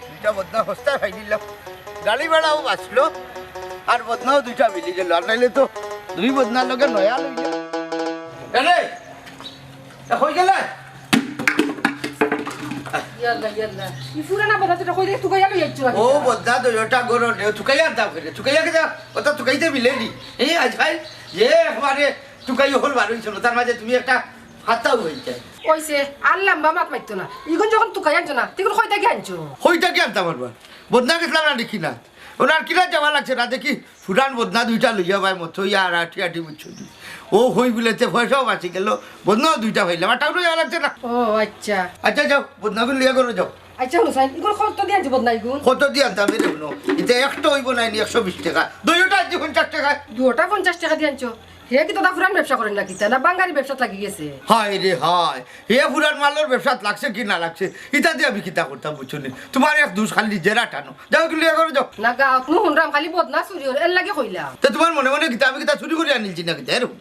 দুইটা বদনা হস্তায় পাই দিলাম। গাড়ি ভাড়াও বাঁচলো, আর বদনাও দুইটা মিলি গেল। আর নাইলে তো দুই বদনার লগে নয়া লইল। এ রে, এ কই গেলে? ইয়াল্লা, ইয়াল্লা। ই পুরানা বদনা তো কই দেখি তুকাইয়া লই যাইছো ও বাবা। বদনা তো ওটা গরো নে, তুকাইয়া দাও ফেলে, তুকাইয়া কে যা, ওটা তুকাইতে মিলেনি। এই আজ ভাই, যে একবারে তুকাই হল বার হইছিল, তার মাঝে তুমি একটা ফাতাও হইছে। কইছে, আর লম্বা মাত মারতো না। ইগুন যখন তুকাই আনছো না, তিগুন কই থাকি আনছো? কই থাকি আনতাম পারবা? বদনা গেছিলাম না দেখি না। ওনার কিনা যাওয়া লাগছে না দেখি, ফুরান বদনা দুইটা লইয়া ভাই মতো ইয়া আর আটি আটি বুঝছো নি। ও হই বলেতে পয়সাও বাঁচি গেল, বদনাও দুইটা পাইলাম, আর টাউনে যাওয়া লাগছে না। ও আচ্ছা। আচ্ছা যাও, বদনাগুলো লইয়া করো যাও। আচ্ছা, হুনো চাইন, ইগুন কত দি আনছো বদনা ইগুন? কত দি আনতাম রে হুনো? ইতা একটা অইবো নায় নি, একশো বিশ টেকা। দুইওটা আনছি পঞ্চাশ টেকায়। দুইওটা পঞ্চাশ টেকা দি আনছো? হে কিতা পুরান ব্যবসা করের না কিতা, না বাঙালি ব্যবসাত লাগি গেছে? হায় রে হায়, হে পুরান মালর ব্যবসাত লাগছে কি না লাগছে, ইতা দি আমি কিতা করতাম বুঝছো নি? তুমার এক দুষ খালি নিজেরা টানো। যাও, এগুলি ইয়া করো, যাও। না, গাউত নু হুনরাম খালি বদনা চুরি অর, এরলাগি কইলাম। তে তুমার মনে মনে কিতা আমি কিতা চুরি করি আনিলছি না কিতা? এরকম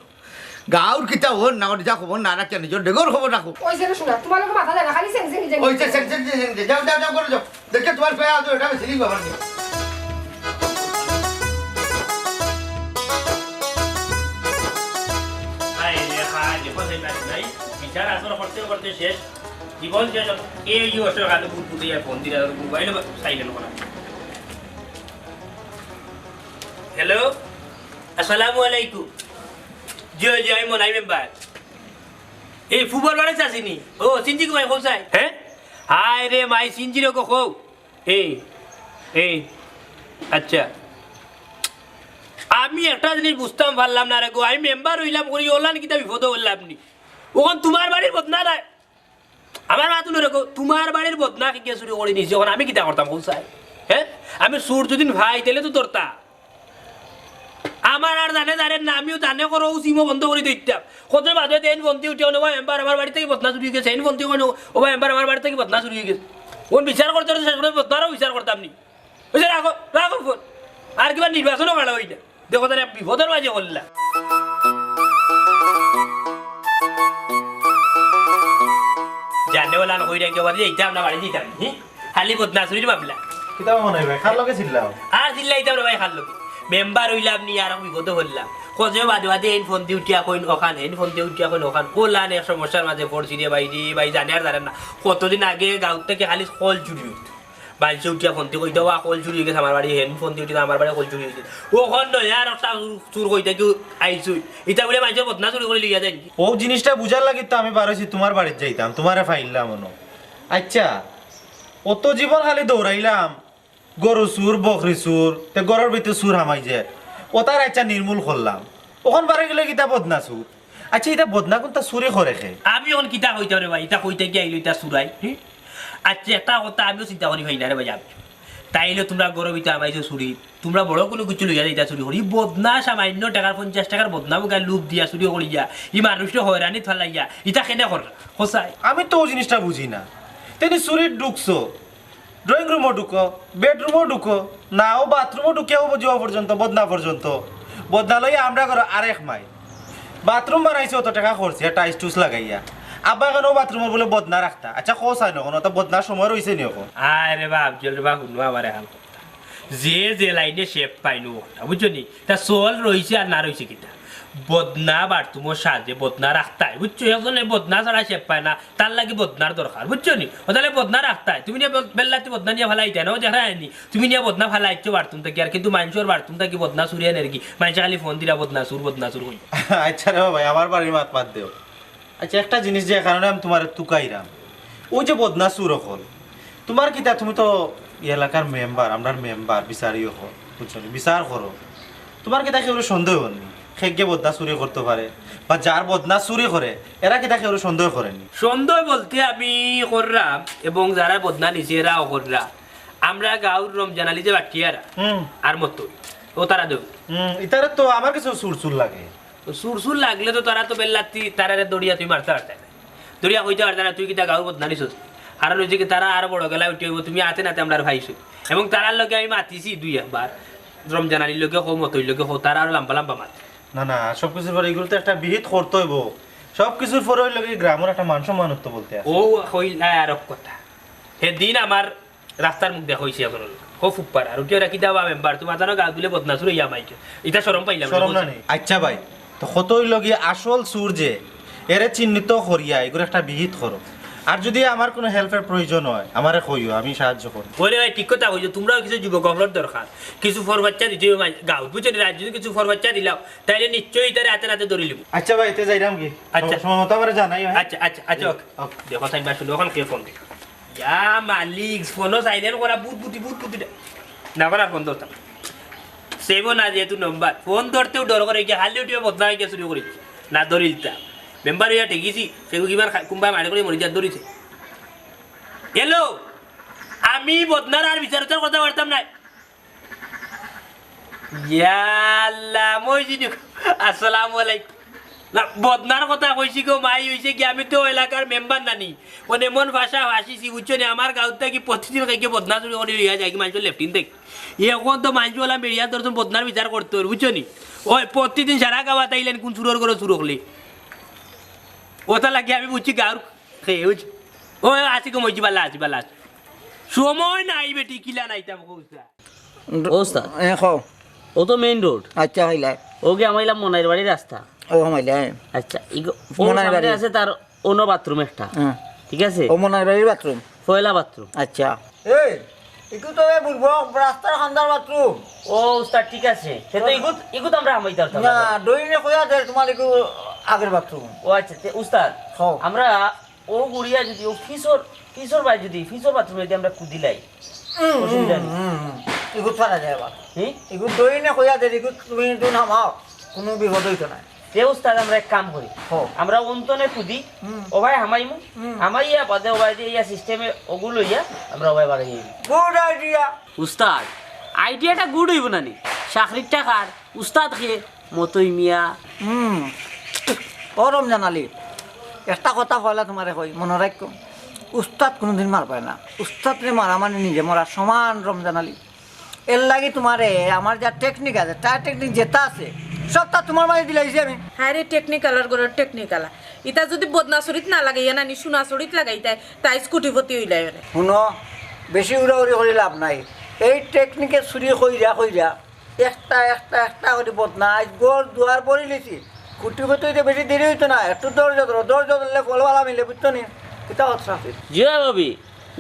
গাউর কিতা অর না অর, যা খবর না রাখিয়া নিজর ডেগর খবর রাখো। ওই যে রে হুনো, তুমার লগে মাথা যায় না, খালি সেং সেং সেং ওই যে Seng. Seng Seng Seng Seng, যাও, যাও, যাও, করো, যাও। দেখে তুমার পায়ে আজ এটা বেশি লিখবা পারবে। হায় রে হায়, দেখো সেই ম্যাচ নাই। বিচার আসর করতে করতে শেষ। জীবন শেষ। এই যে অসর কালে বুট বুটে আর ফোন দিলে আর মোবাইল সাইলেন্ট করা। হ্যালো, আসসালামু আলাইকুম। জি, জি, আমি মনাই মেম্বার। এই ফুবর বাড়ি চাচিনি? ও, চিনছি কি ভাই, কোন সাই? হ্যাঁ? হায় রে মাই, চিনছি রে গো, কও। এই, এই, আচ্ছা। আমি একটা জিনিস বুঝতাম পারলাম না রে গো, আমি মেম্বার অইলাম করি, অলান কিতা বিপদ অইলাম নি? অখন তুমার বাড়ির বদনা নাই। আমার মাত হুনো রে গো, তুমার বাড়ির বদনা কিগিয়ে চুরি করি নিছে, অখন আমি কিতা করতাম কও চাই? হ্যাঁ? আমি চুর যদি পাই, তাইলে তো ধরতা। আমার আর জানে জানে না, আমিও জানে করো, ও সিমও বন্ধ করি দিতাম। কত বাদে দেন ফোন দি উঠি, "ও বা মেম্বার, আমার বাড়ি থাকি বদনা চুরি অই গেছে।" এন ফোন দি কইন, "ও বা মেম্বার, আমার বাড়ি থাকি বদনা চুরি অই গেছে।" অখন বিচার করতে করতে শেষ করি বদনারও বিচার করতাম নি। ওই যে রাখো, রাখো ফোন। আর কিবা নির্বাচনও বাড়া অই না। দেখো তারে বিপদর মাঝে করলা। জানে অলান কইরা কি বাড়ি যাইতাম না, বাড়ি যাইতাম নি। খালি বদনা চুরির মামলা। কিতা মনে অয় ভাই, কার লগে চিল্লাও? আর চিল্লাইতাম রে ভাই, কার লগে? মেম্বার অইলাম নি, আর বিপদো পড়লাম। কত বাদে বাদে এন ফোন দি উঠিয়া কইন অখান, এন ফোন দি উঠিয়া কইন অখান। অলান এক সমস্যার মাঝে পড়ছি রে ভাই, রে ভাই, জানে আর জানে না। কতদিন আগে গাঁও থাকি খালি কল চুরি অইতো। মাইনষে উঠিয়া ফোন দি কইতো, "ওবা, কল চুরি অই গেছে আমার বাড়ি, হেন ফোন দি উঠিয়া আমার বাড়ি কল চুরি অই গেছে।" অখন নয়া আর একটা চুর, চুর কই থাকি আইছইন। ইতা বুলে মাইনষর বদনা চুরি করি লইয়া যাইন। অউ জিনিসটা বুঝার লাগি তো আমি বার অইছি, তুমার বাড়িত যাইতাম, তুমারে পাইলাম অনো। আইচ্ছা, অত জীবন খালি দৌড়াইলাম, গরু চুর, বকরি চুর, তে ঘরর ভিতরে চুর হামাই যে, অতার আইচ্ছা নির্মূল করলাম। অখন বারে গেলে কিতা বদনা চুর? আইচ্ছা, ইতা বদনা কুনতা চুরি করে কে? আমি অখন কিতা কইতাম রে ভাই, ইতা কই থাকি আইলো ইতা চুরাই, হি? আইচ্ছা, একটা কথা আমিও চিন্তা করি পাই না রে ভাই, আমি। তাইলে তুমরা ঘরর ভিতরে হামাইছো চুরি, তুমরা বড় কুনু কিছু লইয়া যাইতা চুরি করি। ই বদনা সামাইন্য টেকার, পঞ্চাশ টেকার বদনা মুখা লোভ দিয়া চুরি করিয়া, ই মানুষরে হয়রানিত ফালাইয়া, ইতা কেনে কররা? কও চাই। আমি তো অউ জিনিসটা বুঝি না। তেনি চুরিত ঢুকছো, ড্রয়িং রুমো ঢুকো, বেডরুমো ঢুকো, না অউ বাথরুমো ঢুকিয়াও যাওয়া পর্যন্ত, বদনা পর্যন্ত। বদনা লইয়া আমরার ঘরো আরেক মাই। বাথরুম বানাইছে অত টেকা খরচ, টাইলস টুইলস লাগাইয়া। আব্বা কেনে অউ বাথরুমর বুলে বদনা রাখতা। আইচ্ছা, কও চাই না, কুনু তো বদনার সময় রইছে নি অখন? আরে বাপ, জল রে বাপ, হুনো আমার অখান কথা। যে যে লাইনে শেপ পাইলো অখান, বুঝছো নি? তা চল রইছে আর না রইছে কিতা? বদনা বাথরুমর সাজে বদনা রাখতায়, বুঝছো? একজনে বদনা ছাড়া শেপ পায় না, তার লাগি বদনার দরকার, বুঝছো নি? অউ তাইলে বদনা রাখতায়, তুমি নিয়া বেল-, বেল্লাতি বদনা নিয়া ফালাইতায় না, অউ দেখা যায়নি? তুমি নিয়া বদনা ফালাইছো বাথরুম থাকি, আর কিন্তু মাইনষর বাথরুম থাকি বদনা চুরি আনরায় গি, মাইনষে খালি ফোন দিরা বদনা চুর, বদনা চুর কই। আইচ্ছা রে ভাই, আমার বাড়ির মাত বাদ দেও। আইচ্ছা, একটা জিনিস যে কারণে আমি তুমারে তুকাইরাম, অউ যে বদনা চুর অকল, তুমার কিতা, তুমি তো ই এলাকার মেম্বার, আমরার মেম্বার, বিচারি অকল, বুঝছো নি? বিচার করো। তুমার কিতা কেউরে সন্দেহ অর নি? কেগিয়ে বদনা চুরি করতো পারে, বা যার বদনা চুরি করে, এরা কিতা কেউরে সন্দেহ করে নি? সন্দেহ বলতে আমি কররাম, এবং যারা বদনা নিছে এরাও কররা। আমরার গাঁওর রমজান আলী যে বাট্টিয়ারা, হুম। আর মতো, অউ তারা দেও। হুম, ইতারে তো আমার কাছে চুর চুর লাগে। তো চুর চুর লাগলে তো তারা তো বেল্লাতি, তারারে ধরিয়া তুমি মারতা পারতায় না। ধরিয়া কইতা পারতায় না, "তুই কিতা গাঁওর বদনা নিছস?" কারণ অইছে কি, তারা আরো বড় গেলা উঠি অইবো, তুমি আতে নাতে আমরারে পাইছো। এবং তারার লগে আমি মাতিছি দুই একবার, রমজান আলীর লগে কও, মতইর লগে কও, তারা আরো লাম্বা লাম্বা মাত। না, না, সব কিছুর পরে ইগুলো তো একটা বিহিত করতে অইবো। সব কিছুর পরে অইলো কি, গ্রামর একটা মান সম্মানত্ব বলতে আছে। অউ কইলা আরক কথা। হেদিন আমার রাস্তার মুখ দেখা অইছে একজনর লগে। কও ফুপ্পার, আর উঠি ওরা কিতা বা মেম্বার, তুমার জানো গাঁওত বুলে বদনা চুর অইয়া হামাইছে। ইতা শরম পাইলাম না, শরম না বুঝছো? নি? আইচ্ছা ভাই, তো কত অইলো গিয়া আসল চুর যে, এরে চিহ্নিত করিয়া ইগুর একটা বিহিত করো। আর যদি আমার কুনু হেল্পর প্রয়োজন অয়, আমারে কইও, আমি সাহায্য করমু। ওরে ভাই, ঠিক কথা কইছো, তুমরাও কিছু যুবক অকলর দরকার। কিছু ফরবাচ্চা দিতে অইবো গাঁওত, বুঝছো নি? রাইত যদি কিছু ফরবাচ্চা দিলাও, তাইলে নিশ্চয়ই ইতারে আতে নাতে ধরি লিবো। আইচ্ছা ভাই, তে যাইরাম গি? আইচ্ছা। সময় মতো আমারে জানাইও, হ্যাঁ? আইচ্ছা, আইচ্ছা, আইচ্ছা, ওকে। ওকে। দেখো, সাইন ভাই, শুনো, অখন কে ফোন দিল? ইয়া মালিক, ফোনও সাইলেন্ট করা, বুট বুটি, বুট বুটি। না করার ফোন ধরতাম। সেভও না যেহেতু নম্বর, ফোন ধরতেও ডর করে গিয়া, খালি উঠিয়া বদনা অইয়া চুরি করি। না ধরিলতা। মেম্বার অইয়া ঠেকিছি, সেগু কিবার খা-, কুনবায় মারি করি মরি যা ধরিছে। হ্যালো, আমি বদনার আর বিচার উচার করতাম পারতাম নায়। ইয়া আল্লাহ, মইজিনি, আসসালামু আলাইকুম। না, বদনার কথা কইছি গো, মাই অইছে কি, আমি তো এলাকার মেম্বার নানি। মানে এমন ভাষা ভাষিছি, বুঝছো নি? আমার গাঁওত থাকি প্রতিদিন কাইকে বদনা চুরি করি লইয়া যাইগি মাইনষর লেফটিন থাকি। এখন তো মাইনষর অলা বেড়িয়া ধরছইন, বদনার বিচার করতে অইবো, বুঝছো নি? ওই প্রতিদিন সারা গাঁওত আইলেন কোন চুরর ঘরো চুর অকলে। ওটা লাগি আমি বুঝছি গাঁওর খে, বুঝ-, ও, আছি গো, মইজি, বালা আছি, বালা আছি। সময় নাই বেটি, কিলা নাইতাম কউছা। ও উস্তাদ। এ, কও। ও তো মেইন রোড। আচ্ছা, হইলা। ও কি আমার ইলা মনাইর বাড়ির রাস্তা? ও, হমাইলা, হ্যাঁ। আচ্ছা, ইগো, ও মনাইর সামনে বাড়ি। আছে তার অন্য বাথরুম একটা। হ্যাঁ। ঠিক আছে? ও মনাইর বাড়ির বাথরুম। পয়লা বাথরুম। আচ্ছা। এই, ইগু তো এ বুড়বক রাস্তার কান্দার বাথরুম। ও উস্তাদ, ঠিক আছে। সে তো ইগুত, ইগুত আমরা হামাইতাম না, না। ডইনে কইয়া দে তোমার ইগু আগের বাথরুম। ও আচ্ছা, তে উস্তাদ, হ্যাঁ। আমরা ও গুড়িয়া যদি ও ফিসর, ফিসর বায় যদি, ফিসর বাথরুমে যদি আমরা কুদিলাই, হুম, অসুবিধা হুম, নেই। হুম, হুম। ইগুত পারা যায় আবার। হুম? ইগুত দই না কইয়া দের, ইগুত তুমি দুন হামাও, কোনো বিপদ অইতো না। তে উস্তাদ, আমরা এক কাম করি। হো। আমরা অন্তনে কুদি, হুম। ও ভাই হামাইমু, হুম। হামাইয়া বাদে ও ভাই যে ইয়া সিস্টেমে ওগুলো ইয়া, আমরা ও ভাই বাড়াই যাইমু। Good idea। উস্তাদ, আইডিয়াটা গুড অইবো না নি? চাকরির টাকার উস্তাদ কে মতই মিয়া। হুম। ও রমজান আলী, একটা কথা পয়লা তোমারে কই, মনো রাখো, উস্তাদ কোনোদিন মার পায় না। উস্তাদরে মারা মানে নিজে মরা সমান, রমজান আলী। এর লাগি তোমারে আমার যা টেকনিক আছে, তা টেকনিক যেটা আছে, সবটা তোমার মাঝে দিলাইছি আমি। হ্যাঁ রে, টেকনিকালার ঘরর টেকনিকালা। ইতা যদি বদনা চুরিত না লাগাইয়া নানি সোনা চুরিত লাগাইতায়, তাই কোটিপতি অইলাই রে। হুনো, বেশি উড়াউড়ি করি লাভ নাই। এই টেকনিকে চুরি কইরা কইরা একটা, একটা, একটা করি বদনা, আইজ ঘর দুয়ার ভরি লিছি। কোটিপতি অইতে বেশি দেরি অইতো না, একটু ধৈর্য ধরো, ধৈর্য ধরলে ফল ভালা মিলে, বুঝছো নি? কিতা কথা আছে? জি অয় ভাবি,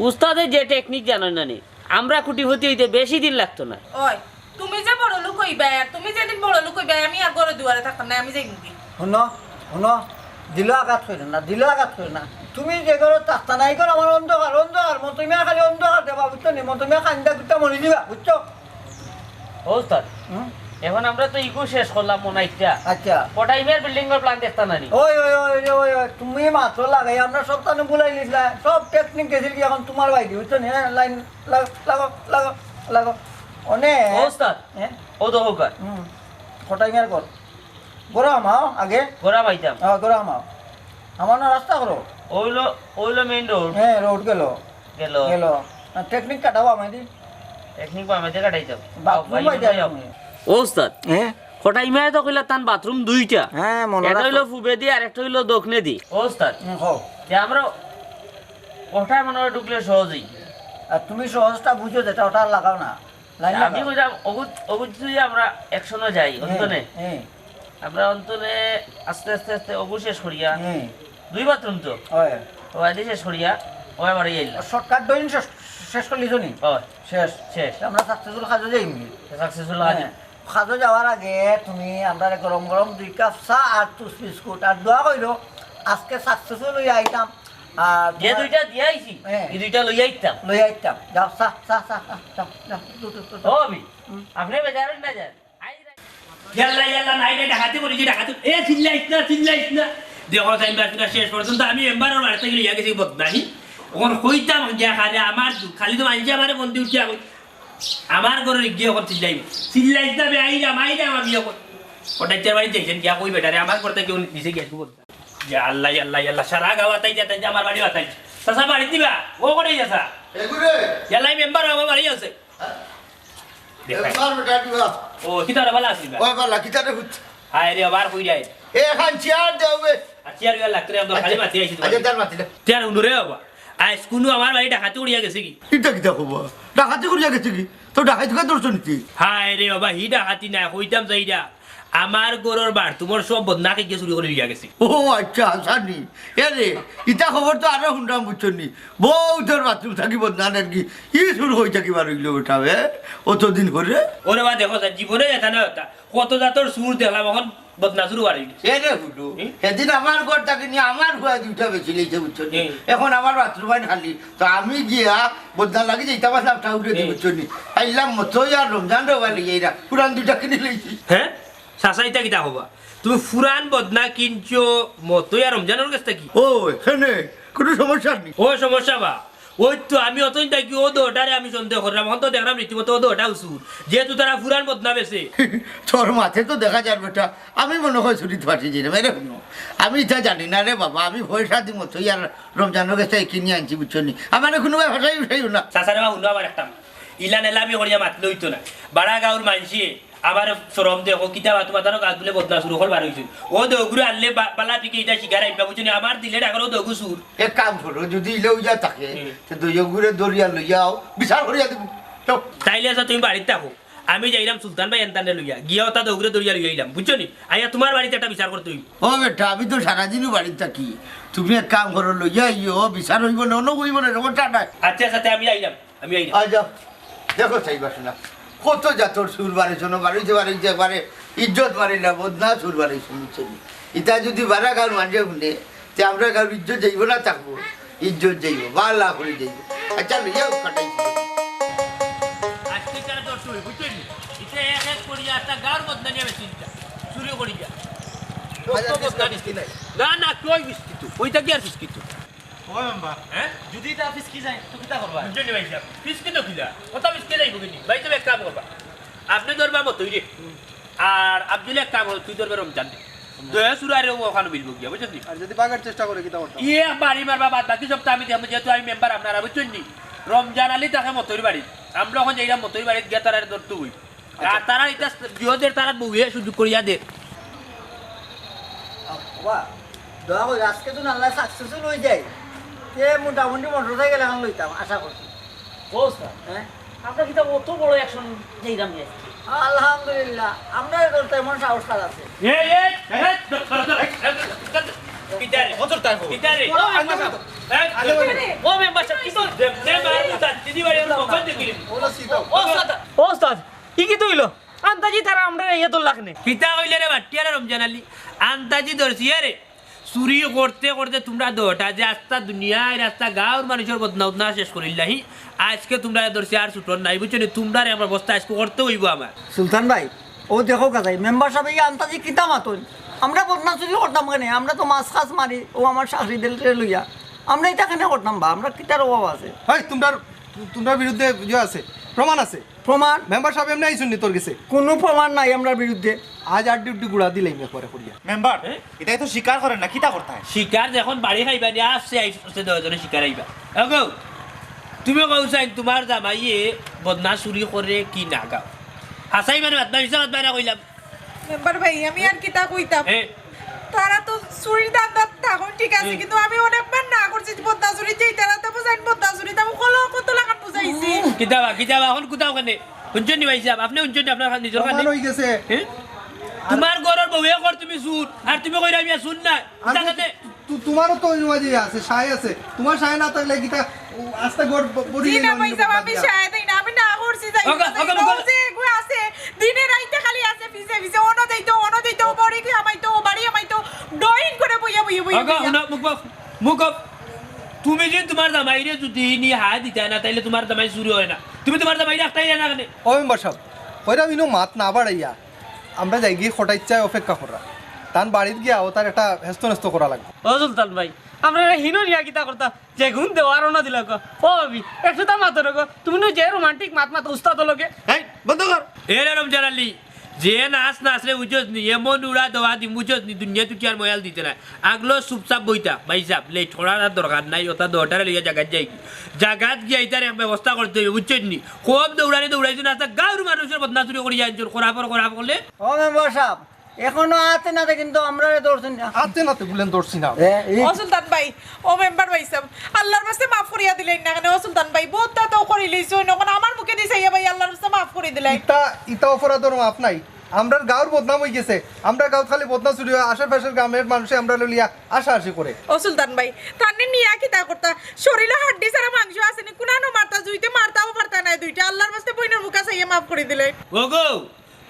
উস্তাদে যে টেকনিক জানইন না নি, আমরা কোটিপতি অইতে বেশি দিন লাগতো না। ওই, তুমি যে বড় লোক অইবায়, আর তুমি যেদিন বড় লোক অইবায়, আমি আর ঘরে দুয়ারে থাকতাম না, আমি যাইমুগি। হুনো, হুনো, দিলো আঘাত কইরো না, দিলো আঘাত কইরো না। তুমি যে ঘরো থাকতা না, ই ঘর আমার অন্ধকার, অন্ধকার, মতো মিয়া খালি অন্ধকার দেবা, বুঝছো নি? মতো মিয়া কান্দা কুত্তা মরি দিবা, বুঝছো? ও উস্তাদ, হুম? এখন আমরা তো ইগু শেষ করলাম মনে হয় একটা। আচ্ছা। কটাই মিয়ার বিল্ডিং এর প্ল্যান দেখতা না নি? ওই, ওই, ওই, ওই, ওই, ওই, তুমি মাত্র লাগাই, আমরা সব তানু বুলাই নিছিলা, সব টেকনিক গেছিল কি এখন তোমার বাইদি, বুঝছো নি? হ্যাঁ, লাইন লাগো, লাগো, লাগো, লাগো। অনে ও উস্তাদ, হ্যাঁ? ও তো হোক আর। হুম। কটাই মিয়ার ঘর। ঘরো হামাও আগে। ঘরো হামাইতাম। হ্যাঁ, ঘরো হামাও। আমার না রাস্তা করো। ওইলো, ওইলো মেইন রোড। হ্যাঁ, রোড গেল। গেল। গেল। আর টেকনিক কাটাও আমায় দি। টেকনিক আমায় দি কাটাই দাও। বাথরুম আও, ভাই, বাইতে ভাই, আও। ও উস্তাদ, হ্যাঁ? কটাই মিয়ায় তো কইলা তান বাথরুম দুইটা। হ্যাঁ, মনে একটা রাখো। অইলো পূবেদি আর একটা অইলো দক্ষিণেদি। ও উস্তাদ, হুম, কও। যে আমরা ওটায় মনে হয় ঢুকলে সহজেই। আর তুমি সহজটা বুঝো যেটা, ওটা আর লাগাও না। লাইন আমি লাগাও। কইলাম, অগুত, অগুত যদি আমরা একশনে যাই, হ্যাঁ, অন্তনে। হ্যাঁ। আমরা অন্তনে আস্তে আস্তে আস্তে অগু শেষ করিয়া, হ্যাঁ। দুই বাথরুম তো। হয়। ও আদি শেষ করিয়া, ও আবার এই আইলাম। শর্টকাট দুই দিন শেষ, শেষ করলি তো নি? হয়। শেষ। শেষ। আমরা সাকসেসফুল কাজে যাইমু। সাকসেসফুল কাজে। হ্যাঁ। কাজে যাওয়ার আগে তুমি আমরারে গরম গরম দুই কাপ চা আর টুস বিস্কুট আর দোয়া কইরো, আজকে সাকসেসফুল অইয়া আইতাম। আর যে তোমার দুইটা দিয়া আইছি, হ্যাঁ। এই দুইটা লইয়া আইতাম। লইয়া আইতাম। যাও, চা, চা, চা, চা, যাও, যাও, দু, দু, দু, দু। ও, আমি? হুম। আপনি বেজার না যান। ইয়াল্লা, ইয়াল্লা, নাই, নাই, ডাকাতি করি, ডাকাতি। এ, চিল্লাইস না, চিল্লাইস না। দেখো, তাই বাস না, শেষ পর্যন্ত আমি মেম্বারর বাড়িত গিয়া গেছি বদনাহি। অখন কইতাম গিয়া খালি আমার দু-, খালি তো মানষে আমারে বন্দি উঠিয়া কই। আমার ঘরো গিয়া অখন চিল্লাইবো। চিল্লাইস না বে, আইরাম, আইরাম আমি অখন। কটাইচার বাড়িত যাইছেন, গিয়া কই বেটারে, আমার ঘর থাকি নিচে গিয়া শুভ। ইয়া আল্লাহ, ইয়া আল্লাহ, ইয়া আল্লাহ, সারা গাঁও আতাই যা, তাই যা, আমার বাড়ি আতাই। চাচা বাড়িত নিবা, ও কটাই চাচা? এগুরে। ইয়াল্লা, মেম্বার আমার বাড়ি আছে। হ্যাঁ? দেখাই। এবার বেটা দিবা। ও, কিতা রে, ভালা আছিস বা? ওই বালা, কিতা রে হুত? হায় রে, আবার কই যায়? এ, খান চেয়ার দেও বে। আর চেয়ার গেল লাগতো রে, আমরা খালি আচ্ছা, মাতি আইছি তো আচ্ছা, বাড়ি। তার মাতি না। চেয়ার উঠো রে বাবা। আইজ কুনু আমার বাড়ি ডাকাতি করিয়া গেছে কি? ইটা কিতা খবর? ডাকাতি করিয়া গেছে কি? তো ডাকাতি কা ধরছো নি? হায় রে বাবা, হি ডাকাতি না, কইতাম যাইরা। আমার ঘরর বাথরুমর সব বদনা খাইয়া চুরি করি লইয়া গেছে। ও আচ্ছা, হাছা নি? এ রে, ইতা খবর তো আরো হুনরাম বুঝছো নি? বউতর বাথরুম থাকি বদনা নেন কি? ই চুর কই থাকি বার অইলো বেটা, হে? অতদিন পরে? ওরে বা দেখো স্যার, জীবনে দেখা না ওটা। কত জাতর চুর দেখলাম, অখন বদনা চুর বার অইলো। এ রে হুডু, হুম? সেদিন আমার ঘর থাকি নি আমার ফুয়া দুইটা বেশি লইছে বুঝছো নি? হুম। অখন আমার বাথরুম আইন খালি। তো আমি গিয়া বদনা লাগি যাইতাম পারলাম ঠাউরে দি হুম। বুঝছো নি? আইলাম মতো আর রমজান রে ওবা লইয়া এরা পুরান দুইটা কিনি লইছি। হ্যাঁ? চাচা, ইতা কিতা কবা? তুমি ফুরান বদনা কিনছো মতো আর রমজানর গেছ থাকি? ও, এখানে কোনো সমস্যা নেই। ও সমস্যা বা? ওই তো আমি অতদিন থাকি ও দুটারে আমি সন্দেহ করলাম, অখন তো দেখলাম রীতিমতো ও দুটা চুর, যেহেতু তারা পুরান বদনা বেচে। তোর মাতে তো দেখা যার বেটা, আমি মনে হয় চুরিত ফাঁসি যাইরাম। এরে হুনো, আমি ইতা জানি না রে বাবা, আমি পয়সা দি মতই আর রমজানর গেছে কিনি আনছি, বুঝছো নি? আমারে কুনুবায় ফাঁসাই উঠাইও না। চাচারে বা হুনো আমার একটা, ইলা নেলামি করিয়া মাতলে অইতো না। বাড়া গাঁওর মানষে আমারে শরম দেখো, কিতা বা তুমার তানো গাছ বুলে বদনা চুর অকল বার অইছইন। ও দুগুরে আনলে বা-, বালা পিকে ইতা শিকার আইবা, বুঝছো নি? আমার দিলে ডাকর ও দুগু চুর। এক কাম করো, যদি ইলা অইয়া থাকে, হুম। তে দুইওগুরে ধরিয়া লইয়া আও, বিচার করিয়া দিমু। যাও। তাইলে আচ্ছা তুমি বাড়িত থাকো, আমি যাইরাম সুলতান ভাই এনতানরে লইয়া, গিয়া ওতা দুগুরে ধরিয়া লইয়া আইলাম, বুঝছো নি? আইয়া তুমার বাড়িত একটা বিচার করতে অইবো। ও বেটা, আমি তো সারাদিনও বাড়িত থাকি, তুমি এক কাম করো, লইয়া আইও, বিচার অইবো না, অনো অইবো না, সমস্যা নাই। আচ্ছা, আচ্ছা, তে আমি আইলাম। আমি আই না। আচ্ছা, দেখো চাইবা শোনা, কত জাতর চুর বাড়াইছো না, বাড়াইতে বাড়াইতে একবারে ইজ্জত বাড়াইলা, বদনা চুর বাড়াইছো, বুঝছো নি? ইতা যদি বারা গাঁওর মানষে হুনে, তে আমরার গাঁওর ইজ্জত যাইবো না থাকবো? ইজ্জত যাইবো, বালা করি যাইবো। আচ্ছা, লইয়া কাটাইছি। আজকে তারা দশ চুরি, বুঝছো নি? ইতা এক এক করিয়া একটা গাঁওর বদনা নিয়া বেশি ইতা চুরি করি যা। আচ্ছা, কত বদনা ফিসকি নিছি। নাই। না, না, কই ফিসকি তো? ওইটা কি আর ফিসকি তো? ও মেম্বার, হ্যাঁ? যদি ইতা ফিসকি যায়, তো কিতা করবা? বুঝছো নি ভাই সাহেব? ফিসকি তো কিলা? কথা ফিসকি যাইবো কিনি? ভাই সাহেব, এক কাম করবা। আপনে ধরবা মতইরে। আর আব্দুল এক কাম করো, তুই ধরবে রমজান দে। দয়া সুরারে ও ওখানে মিলবো গিয়া, বুঝছো নি? আর যদি বাগার চেষ্টা করে, কিতা করতাম? ইয়ে বাড়ি মারবা, বাদ বাকি সব তো আমি দেখবো, যেহেতু আমি মেম্বার আপনারা, বুঝছো নি? রমজান আলী থাকে মতইর বাড়ি। আমরা ওখানে যাইলাম মতইর বাড়ি গিয়া তারা ধরতে হই। আর তারা ইতা জিওদের তারা বউয়ে সুযোগ করিয়া দে। বাবা, দোয়া করি, আজকে তো আল্লাহ সাকসেসফুল অই যায়, তে মোটামুটি মোটরসাইকেল এখন লইতাম, আশা করছি। ও স্যার, হ্যাঁ? আমরা কিতা অত বড় অ্যাকশন যাইরাম নি আজকে? আলহামদুলিল্লাহ, আমরারে ধরতে এমন সাহস কার আছে? এই, এই, এই, ধর, ধর, ধর, এই, ধর, ধর, ধর। কিতা রে? ও মেম্বার সাহেব, কিতা? ও স্যার, ই কিতা অইলো? আন্তাজি তারা আমরারে ইয়া ধরলা কেনে? কিতা কইলে রে বাট্টিয়ারা রমজান আলী? আন্তাজি ধরছি রে। চুরি করতে করতে তুমরা দুইটা যে আস্তা দুনিয়ার আস্তা গাঁওর মানষর বদনা উদনা শেষ করিলাইলায়, আজকে তুমরারে ধরছি আর ছুটন নাই, বুঝছো নি? তুমরার এক ব্যবস্থা আজকে করতে অইবো আমার। সুলতান ভাই, ও দেখো কাজাই, মেম্বার সাহেব এই আন্তাজি কিতা মাতইন? আমরা বদনা চুরি করতাম কেনে? আমরা তো মাছ কাছ মারি, ও আমার চাকরি দিলরে লইয়া। আমরা ইতা কেনে করতাম বা? আমরা কিতার অভাব আছে? হেই, তুমরার, তুমরার বিরুদ্ধে ইয়ে আছে, প্রমাণ আছে। প্রমাণ? মেম্বার সাহেব এমনে আইছইন নি তোর গেছে? কুনু প্রমাণ নাই আমরার বিরুদ্ধে। আজ আড্ডি উড্ডি গুড়া দিলাইমু একবারে করিয়া। মেম্বার, হ্যাঁ? ইতায় তো স্বীকার করের না, কিতা করতা? স্বীকার যখন বাড়ি খাইবা নি, আসছে আইছে দুইজনে স্বীকার আইবা। ওগো, তুমি কও চাইন তুমার জামাইয়ে বদনা চুরি করে কি না গাও? হাছাই মানে মাতবা, মিছা মাতবা না কইলাম। মেম্বার ভাই, আমি আর কিতা কইতাম? এ। তারা তো চুরির ধান্দাত থাকইন, ঠিক আছে, এ। কিন্তু আমি অনেকবার না করছি বদনা চুরি, যেই তারা তো বুঝাইন বদনা চুরি, তাও কলো কত লাখান বুঝাইছি। কিতা বা, কিতা বা, অখন কুতাও কেনে? হুনছইন নি ভাই সাহেব? আপনে হুনছইন নি আপনার নিজর কানে? অপমান অই গেছে। এ? তুমার ঘরর বউয়ে কর তুমি চুর, আর তুমি কইরা আমি আর চুর না। আর কিতা তো কানে? তু-, তুমারও তো ওই মাঝে আছে, সায় আছে। তুমার সায় না থাকলে কিতা, ও, আস্তা ঘর ব-, বড়ি জি না ভাই সাহেব, আমি সায় দেই না, আমি না করছি, যাই ওগো, না, ওগো, ওগো। যে এগু আছে, দিনে রাইতে খালি আছে, পিছে পিছে, অনো যাইতো, অনো যাইতো, ও বাড়ি হামাইতো, ও বাড়ি হামাইতো, ড্রয়িং করে বইয়া, বইয়া, বইয়া, ওগো, বইয়া। হুনো, মুখ বাপ, মুখ বাপ। তুমি যে তুমার জামাইরে যদি নি হায় দিতায় না, তাইলে তুমার জামাই চুরি অয় না। তুমি তুমার জামাইরে আটকাইরায় না কেনে? ও মেম্বার সাহেব, কইরাম ইনো মাত না বাড়াইয়া, আমরা যাইগি কটাইচ্ছায় অপেক্ষা কররা। তান বাড়িত গিয়া ও তার একটা হেস্ত নেস্ত করা লাগবো। ও সুলতান ভাই, আমরারে হিনো নিয়া কিতা করতা? যেগুন দেওয়ার না দিলা গো। ও ভাবি, একটু তা মাতো রে গো। তুমি নু যে রোমান্টিক মাত মাতো উস্তাদর লগে। এই, বন্ধ কর। এ রে রমজান আলী, যে নাচ নাচ রে বুঝছস নি, এমন উড়া দেওয়া দিমু বুঝছস নি, দুনিয়া তুই আর ময়াল দিতে না। আগলো চুপচাপ বইতা, ভাই সাহেব, লেট করার আর দরকার নাই, ওতা দুইটারে লইয়া জাগাত যাইগি। জাগাত গিয়া ইতার এক ব্যবস্থা করতে অইবো, বুঝছস নি? কম দৌড়ানি দৌড়াইছইন না, আস্তা গাঁওর মানষর বদনা চুরি করিয়া আনছইন, খরাপর খরাপ করলে। ও মেম্বার সাহেব, এখনো আতে নাতে কিন্তু আমরারে ধরছইন না। আতে নাতে বুলেন ধরছি না। এ, এই ও সুলতান ভাই, ও মেম্বার ভাই সাহেব, আল্লার ওয়াস্তে মাফ করিয়া দিলাইন না কেনে? ও সুলতান ভাই, বউত তো করিলাইছইন, অখন আমার মুখেদি চাইয়া ভাই আল্লার ওয়াস্তে মাফ করি দিলাইন। ইতা, ইতা অপরাধর মাফ নাই। আমরার গাঁওর বদনাম অই গেছে। আমরার গাঁওত খালি বদনা চুরি অয়, আশেপাশের গ্রামের মানষে আমরারে লইয়া আশাআশি করে। ও সুলতান ভাই, তানরে নিয়া কিতা করতা? শরীলো হাড্ডি ছাড়া মাংস আছে নি? কুনানো মারতা, জুইতে মারতাও পারতা নায় দুইটা। আল্লার ওয়াস্তে বইনর মুখা চাইয়া মাফ করি দিলাইন। ওগো,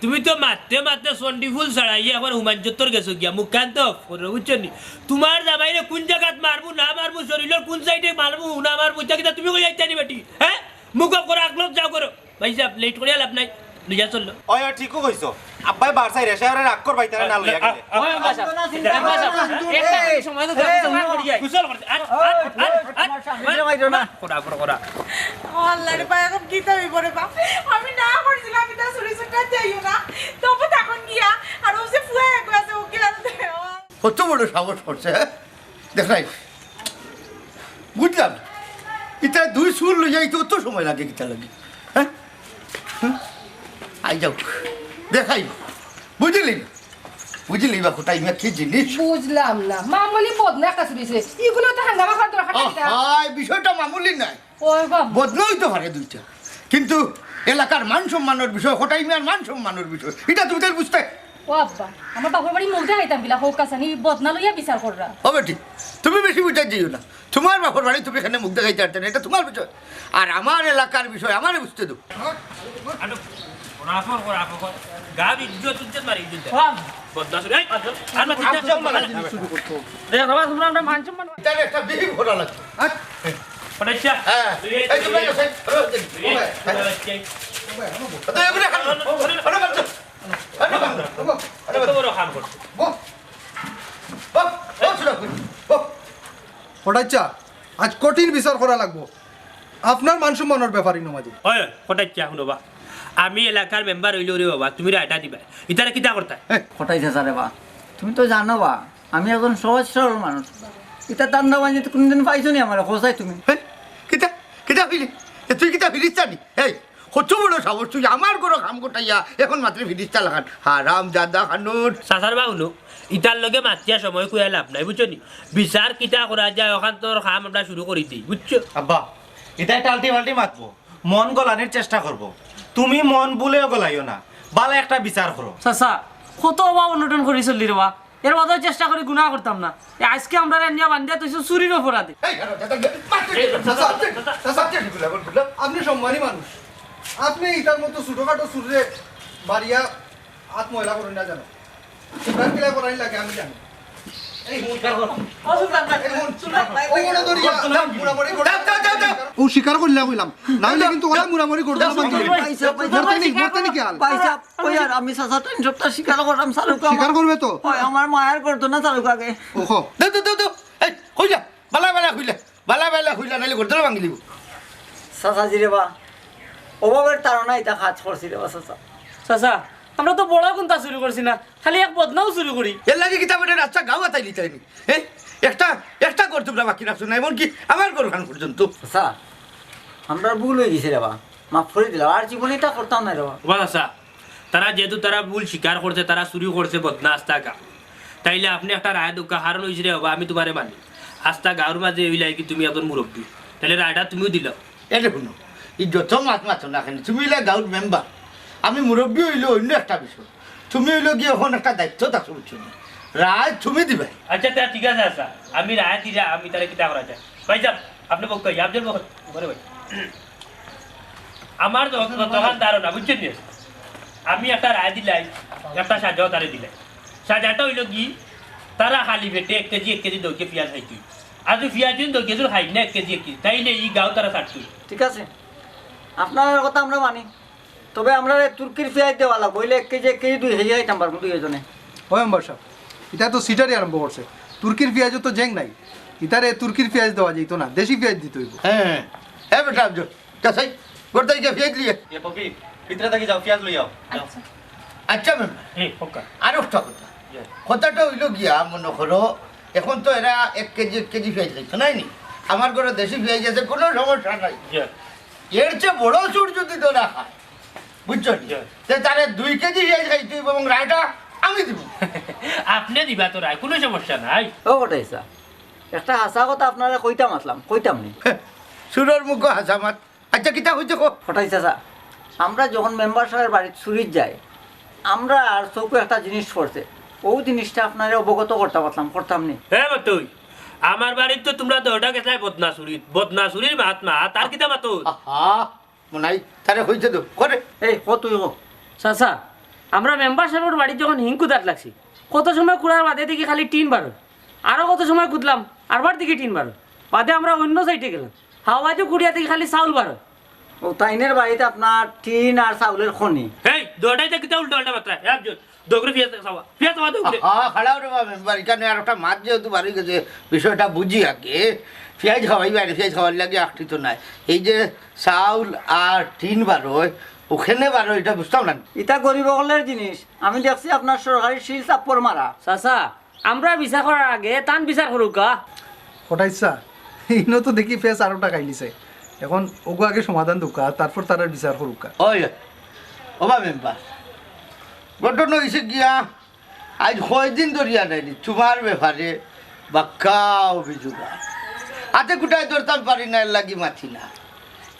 তুমি তো মাততে মাততে সন্ডি ফুল ছাড়াইয়া একবার হুমায়ুন চত্বর গেছো গিয়া, মুখ কান তো off করো, বুঝছো নি? তুমার জামাইরে কুন জাগাত মারমু না মারমু, শরীলর কুন সাইডে মারমু না মারমু, ইতা কিতা তুমি কইয়া আইতা নি বেটি? হ্যাঁ? মুখ off করো, আগলো যাও করো। ভাই সাহেব, লেট করিয়া লাভ নাই, লইয়া চললো। ওই, ওই, ঠিকও কইছো। আব্বায় বার চাইরা, সে ওরে রাগ করবা, ইতারে না লইয়া গেলে। ওই, বাসা, বাসা, একটা সময় তো থাকো, সময় করিয়া। গোসল করছে, আট, আট, আট, আট। সামনে মাইরো না। করা, করা, করা। ও আল্লাহ রে বা, এখন কিতা অইবো রে বা? আমি না করছিলাম, ইতা চুরি চুট্টা যাইও না। তবু তখন গিয়া, আর ও যে ফুয়া এক আছে, ও গেল দে। কত বড় সাহস করছে, হ্যাঁ? দেখাই। বুঝলাম। ইতা দুই চুর লইয়া ইতা অত সময় লাগে কিতা লাগি? হ্যাঁ? হ্যাঁ? আই যাউক। দেখাই। বুঝলি? বুঝলি বা কটাই মিয়া কি জিনিস? বুঝলাম না। মামুলি বদনা একটা চুরি অইছে। ইগুলো তো হাঙ্গামা করার দরকার নাই। আহা, এই বিষয়টা মামুলি নায়। ওই বাবা। বদনা অইতো পারে দুইটা। কিন্তু এলাকার মান সম্মানের বিষয়, কটাই মিয়ার মান সম্মানের বিষয়। ইটা তুমি তাইলে বুঝতে। ও আব্বা, আমার বাপর বাড়ি মুখ দেখাইতাম কিলা, হউক কাছানি বদনা লইয়া বিচার কররা। ও বেটি, তুমি বেশি বুঝাই দিও না। তুমার বাপর বাড়ি তুমি এখানে মুখ দেখাইতে পারতে না, ইটা তুমার বিষয়। আর আমার এলাকার বিষয় আমারে বুঝতে দেও। আনো, ওরা আপন করে, আপন করে। গার ইজ্জত, ইজ্জত মারি দিতে। বাপ। বদনা চুরি, এই, আর না, আফজল মারা জিনিস শুরু করতো। দেখ, বাবা, তোমরা আমরা মান সম্মান। তাহলে একটা বিহিত করা লাগবে। হ্যাঁ? কটাইচ্ছা। হ্যাঁ। তুই এই, এই, তুই তোমরা এই। এই, এই, তুই এই, এই, তুই এই। এই, এই। আরে, এগুলো খান। আরে, বাচ্চা। আরে, বাচ্চা। কত বড় কাম করছে। বহ। বহ। বহ, শুনো, বহ। কটাইচ্ছা, আজ কঠিন বিচার করা লাগবো। আপনার মান সম্মানের ব্যাপার ইনো মাঝে। ওই, কটাইচ্ছা, হুনো বা। আমি এলাকার মেম্বার অইলেও রে বাবা, তুমি রায়টা দিবা। ইতারে কিতা করতায়? কটাইচ্ছা রে বা, তুমি তো জানো বা, আমি একজন সহজ সরল মানুষ। ইতা ধান্দা বাজি তো কোনোদিন পাইছো নি আমারে, কোথায় তুমি? হে? কিতা? কিতা কইলি? এ, তুই কিতা ফিরিস্তা নি? এই, কত বড় সাহস তুই আমার ঘরো কাম কটাইয়া এখন মাত্র ফিরিস্তা লাখান। হারাম জাদা খানুর। চাচার বা হুনো, ইতার লগে মাতিয়া সময় খুয়াই লাভ নাই, বুঝছো নি? বিচার কিতা করা যায়, ওখান তোর কাম আমরা শুরু করি দেই, বুঝছো? আব্বা, ইতা একটা আলটি ফালটি মাতবো। মন গলানির চেষ্টা করবো। তুমি মন ভুলেও গলাইও না। বালা একটা বিচার করো। চাচা, কত অভাব অনটন করি চললি রে বা। এর বাদেও চেষ্টা করি গুনা করতাম না। এ আজকে আমরারে নিয়া বান্ধিয়া থইছো চুরির অপরাধে। এই, দাদা, দাদা, দাদা, মারতে এই, দিও না। চাচা, চাচা, চাচা, চাচা, চাচা, ঠিক বলে, বল, বল। আপনি সম্মানী মানুষ। আপনি ইতার মতো ছোটখাটো চুররে মারিয়া হাত ময়লা করইন না জানো। শিকার কিলা করানি লাগে আমি জানি। এই হুন, এই হুন। ও বড় দরিয়া, মুড়ামুড়ি করো। দাও, দাও, দাও, দাও। ও শিকার করিলা কইলাম। না অইলে কিন্তু ওরা মুড়ামুড়ি করতো না, দাও, ভাঙি। পয়সা, পয়সা। মরতে নি, মরতে নি কি হাল? পয়সা, ওই আর আমি চাচা টাইন সবটা শিকার করলাম, চালুকা। শিকার করবে তো? ওই আমার মায়ার করতো না, চালুকাকে। ওহো। দাও, দাও, দাও, দাও। এই, কইলা, বালা, বালা, কইলা। বালা, বালা, কইলা, নাইলে গর্দন ভাঙি দিব। চাচাজি রে বা, অভাবের তাড়না ইতা কাজ করছি রে বা, চাচা। চাচা, আমরা তো বড় কুন্তা চুরি করছি না, খালি এক বদনাও চুরি করি। এর লাগি কিতা বেটা রাস্তা গাঁও আতাই লিতাই নি? হ্যাঁ? একটা, একটা ঘর তোমরা বাকি রাখছো না, এমনকি আমার ঘর খান পর্যন্ত। চাচা, আমরা ভুল অই গেছে রে বা, মাফ করি দিলাম, আর জীবনে ইতা করতাম না রে বা। ও বা চাচা, তারা যেহেতু তারা ভুল স্বীকার করছে, তারা চুরি করছে, বদনা আস্তা গাঁও। তাইলে আপনে একটা রায় দেউক্কা, কারণ অইছে রে বা, আমি তুমারে মানি। আস্তা গাঁওর মাঝে অইলাই কি তুমি একজন মুরব্বি, তাইলে রায়টা তুমিও দিলাও। এরে হুনো, ই যত মাত মাতো না কেনে, তুমি অইলা গাঁওর মেম্বার, আমি মুরব্বি অইলে অইন্য একটা বিষয়, তুমি অইলো গিয়া অখন একটা দায়িত্বত আছো, বুঝছো নি? রায় তুমি দিবায়। আচ্ছা, তে ঠিক আছে, আচ্ছা, আমি রায় দিলাম, আমি তাইলে কিতা করা যায়? ভাইসাব, আপনে বউক্কা, আফজল বউক্কা, ঘরে ভাই। আমার যত-, যতখান ধারণা, বুঝছইন নি? আমি একটা রায় দিলাই, একটা সাজাও তারে দিলাই। সাজাটা অইলো কি, তারা খালি পেটে এক কেজি, এক কেজি দইকে পিয়াজ খাইতই। আর যদি পিয়াজ যদি দইকে যদি খাই না এক কেজি, এক কেজি, তাইলে ই গাঁও তারা ছাড়তই। ঠিক আছে, আপনার কথা আমরা মানি। তবে আমরারে তুর্কির পিয়াজ দেওয়া লাগবো, অইলে এক কেজি, এক কেজি দুই কেজি খাইতাম পারমু দুইজনে। ও মেম্বার সাব, ইতা তো সিটারি আরম্ভ করছে। তুর্কির পিয়াজও তো জেং নাই, ইতারে তুর্কির পিয়াজ দেওয়া যাইতো না, দেশি পিয়াজ দিতে অইবো। হ্যাঁ, হ্যাঁ, বেটা আফজল, যা চাই, গোটা ইটা পিয়াজ লিয়ে। এ পপি, ভিতরে থাকি যাও, পিয়াজ লই আও, যাও। আচ্ছা। আচ্ছা মেম্বার, হুম, ওকে। আর একটা কথা। ইয়ে। কথাটা অইলো গিয়া, মনো করো, এখন তো এরা এক কেজি, এক কেজি পিয়াজ খাইতো নায় নি? আমার ঘরো দেশি পিয়াজ আছে, কুনু সমস্যা নাই। ইয়ে। এর চেয়ে বড় চুর যদি ধরা খায়, বুঝছো নি? জি। তে তারে দুই কেজি পিয়াজ খাইতে অইবো এবং রায়টা আমি দিমু। আপনে দিবা তো রায়, কুনু সমস্যা নাই। ও কটাই চাচা, একটা হাছা কথা আপনারে কইতাম আছলাম, কইতাম নি। চুরর মুখো হাছা মাত। আচ্ছা, কিতা কইতে কও? কটাই চাচা, আমরা যখন মেম্বার সাবর বাড়িত চুরিত যাই, আমরার চউখো একটা জিনিস পড়ছে, অউ জিনিসটা আপনারে অবগত করতাম আছলাম, করতাম নি। হে মতই, আমার বাড়িত তো তুমরা তো ওটা গেছলায় বদনা চুরিত, বদনা চুরির মাত মাত, আর কিতা মাতো? আহা, মনাই, তারে কইতে দেও, করে। এই, ক তুই ক। চাচা, আমরা মেম্বার সাবর বাড়িত যখন হিং কুদাত লাগছি, কত সময় কুড়ার বাদে দেখি খালি টিন বারয়। আরো কত সময় কুদলাম, আরবার দেখি টিন বারয়। বাদে আমরা অইন্য সাইডে গেলাম। হাওয়া বাজু কুড়িয়া দেখি খালি চাউল বারয়। ও, তাইনের বাড়িত আপনার টিন আর চাউলের খনি। এই, দুটাইতে কিতা উল্টা পাল্টা মাতরা? এ আফজল, দৌড়ে পিয়াজ খাওয়া, পিয়াজ খাওয়া দৌড়ে। হ্যাঁ, খাড়াও রে বা মেম্বার, ইখানে আর একটা মাত যেহেতু বাড়ি গেছে, বিষয়টা বুঝি আগে। পিয়াজ খাওয়াইবা রে, পিয়াজ খাওয়ার লাগি আকৃত নাই। এই যে চাউল আর টিন বারোয়, ওখানে বারোয়, এটা বুঝতাম না। ইটা গরিব অকলর জিনিস। আমি দেখছি আপনার সরকারি সিল চাপ্পর মারা। চাচা, আমরা বিচার করার আগে তান বিচার করুক্কা। কটাইছা, ইনো তো দেখি ফেস আরোটা খাইলিছে। এখন ওগু আগে সমাধান দেউক্কা, তারপর তারার বিচার করুক্কা। ওই, ওবা মেম্বার, ঘটনা হইছে গিয়া, আজ কয়দিন ধরিয়া নাইনি তোমার ব্যাপারে বাক্কা অভিযোগ আর। হাতে কুটায় ধরতাম পারি না, এর লাগি মাতি না।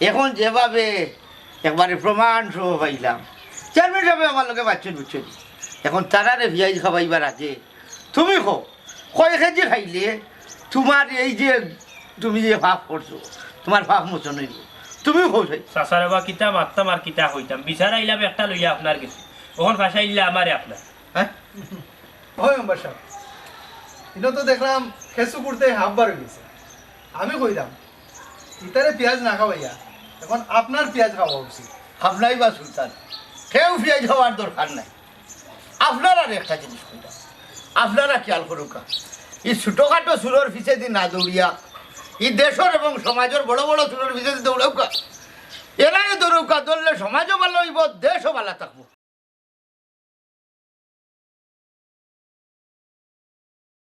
এখন যেভাবে একবারে প্রমাণ সহ পাইলাম, চেয়ারম্যান সাহেব আমার লগে বাচ্চন বুঝছেন। এখন তারারে পিয়াজ খাওয়াইবার আগে তুমি কও, কয় কেজি খাইলে তোমার এই যে, তুমি যে পাপ করছো, তোমার পাপ মোচন হইব? তুমি কও চাই। চাচারে বা কিতা মারতাম আর কিতা কইতাম, বিচার আইলাম একটা লইয়া আপনার গেছে, অখন ফাঁসাইলা আমারে আপনার। হ্যাঁ, ওই মেম্বার সাহেব, ইনো তো দেখলাম খেসু করতে হাফ বার হয়ে গেছে। আমি কইলাম, ইতারে পিয়াজ না খাওয়াইয়া এখন আপনার পিয়াজ খাওয়া উচিত। আপনাই বা সুলতান, কেউ পিয়াজ খাওয়ার দরকার নাই। আপনারা আর একটা জিনিস কইলাম, আপনারা খেয়াল করুক্কা, এই ছোটোখাটো চুরর পিছেদি না দৌড়িয়া, এই দেশর এবং সমাজর বড় বড় চুরর পিছেদি দৌড়াউক্কা। এরারে দৌড়াউক্কা, ধরলে সমাজও ভালো হইব, দেশও ভালো থাকবো।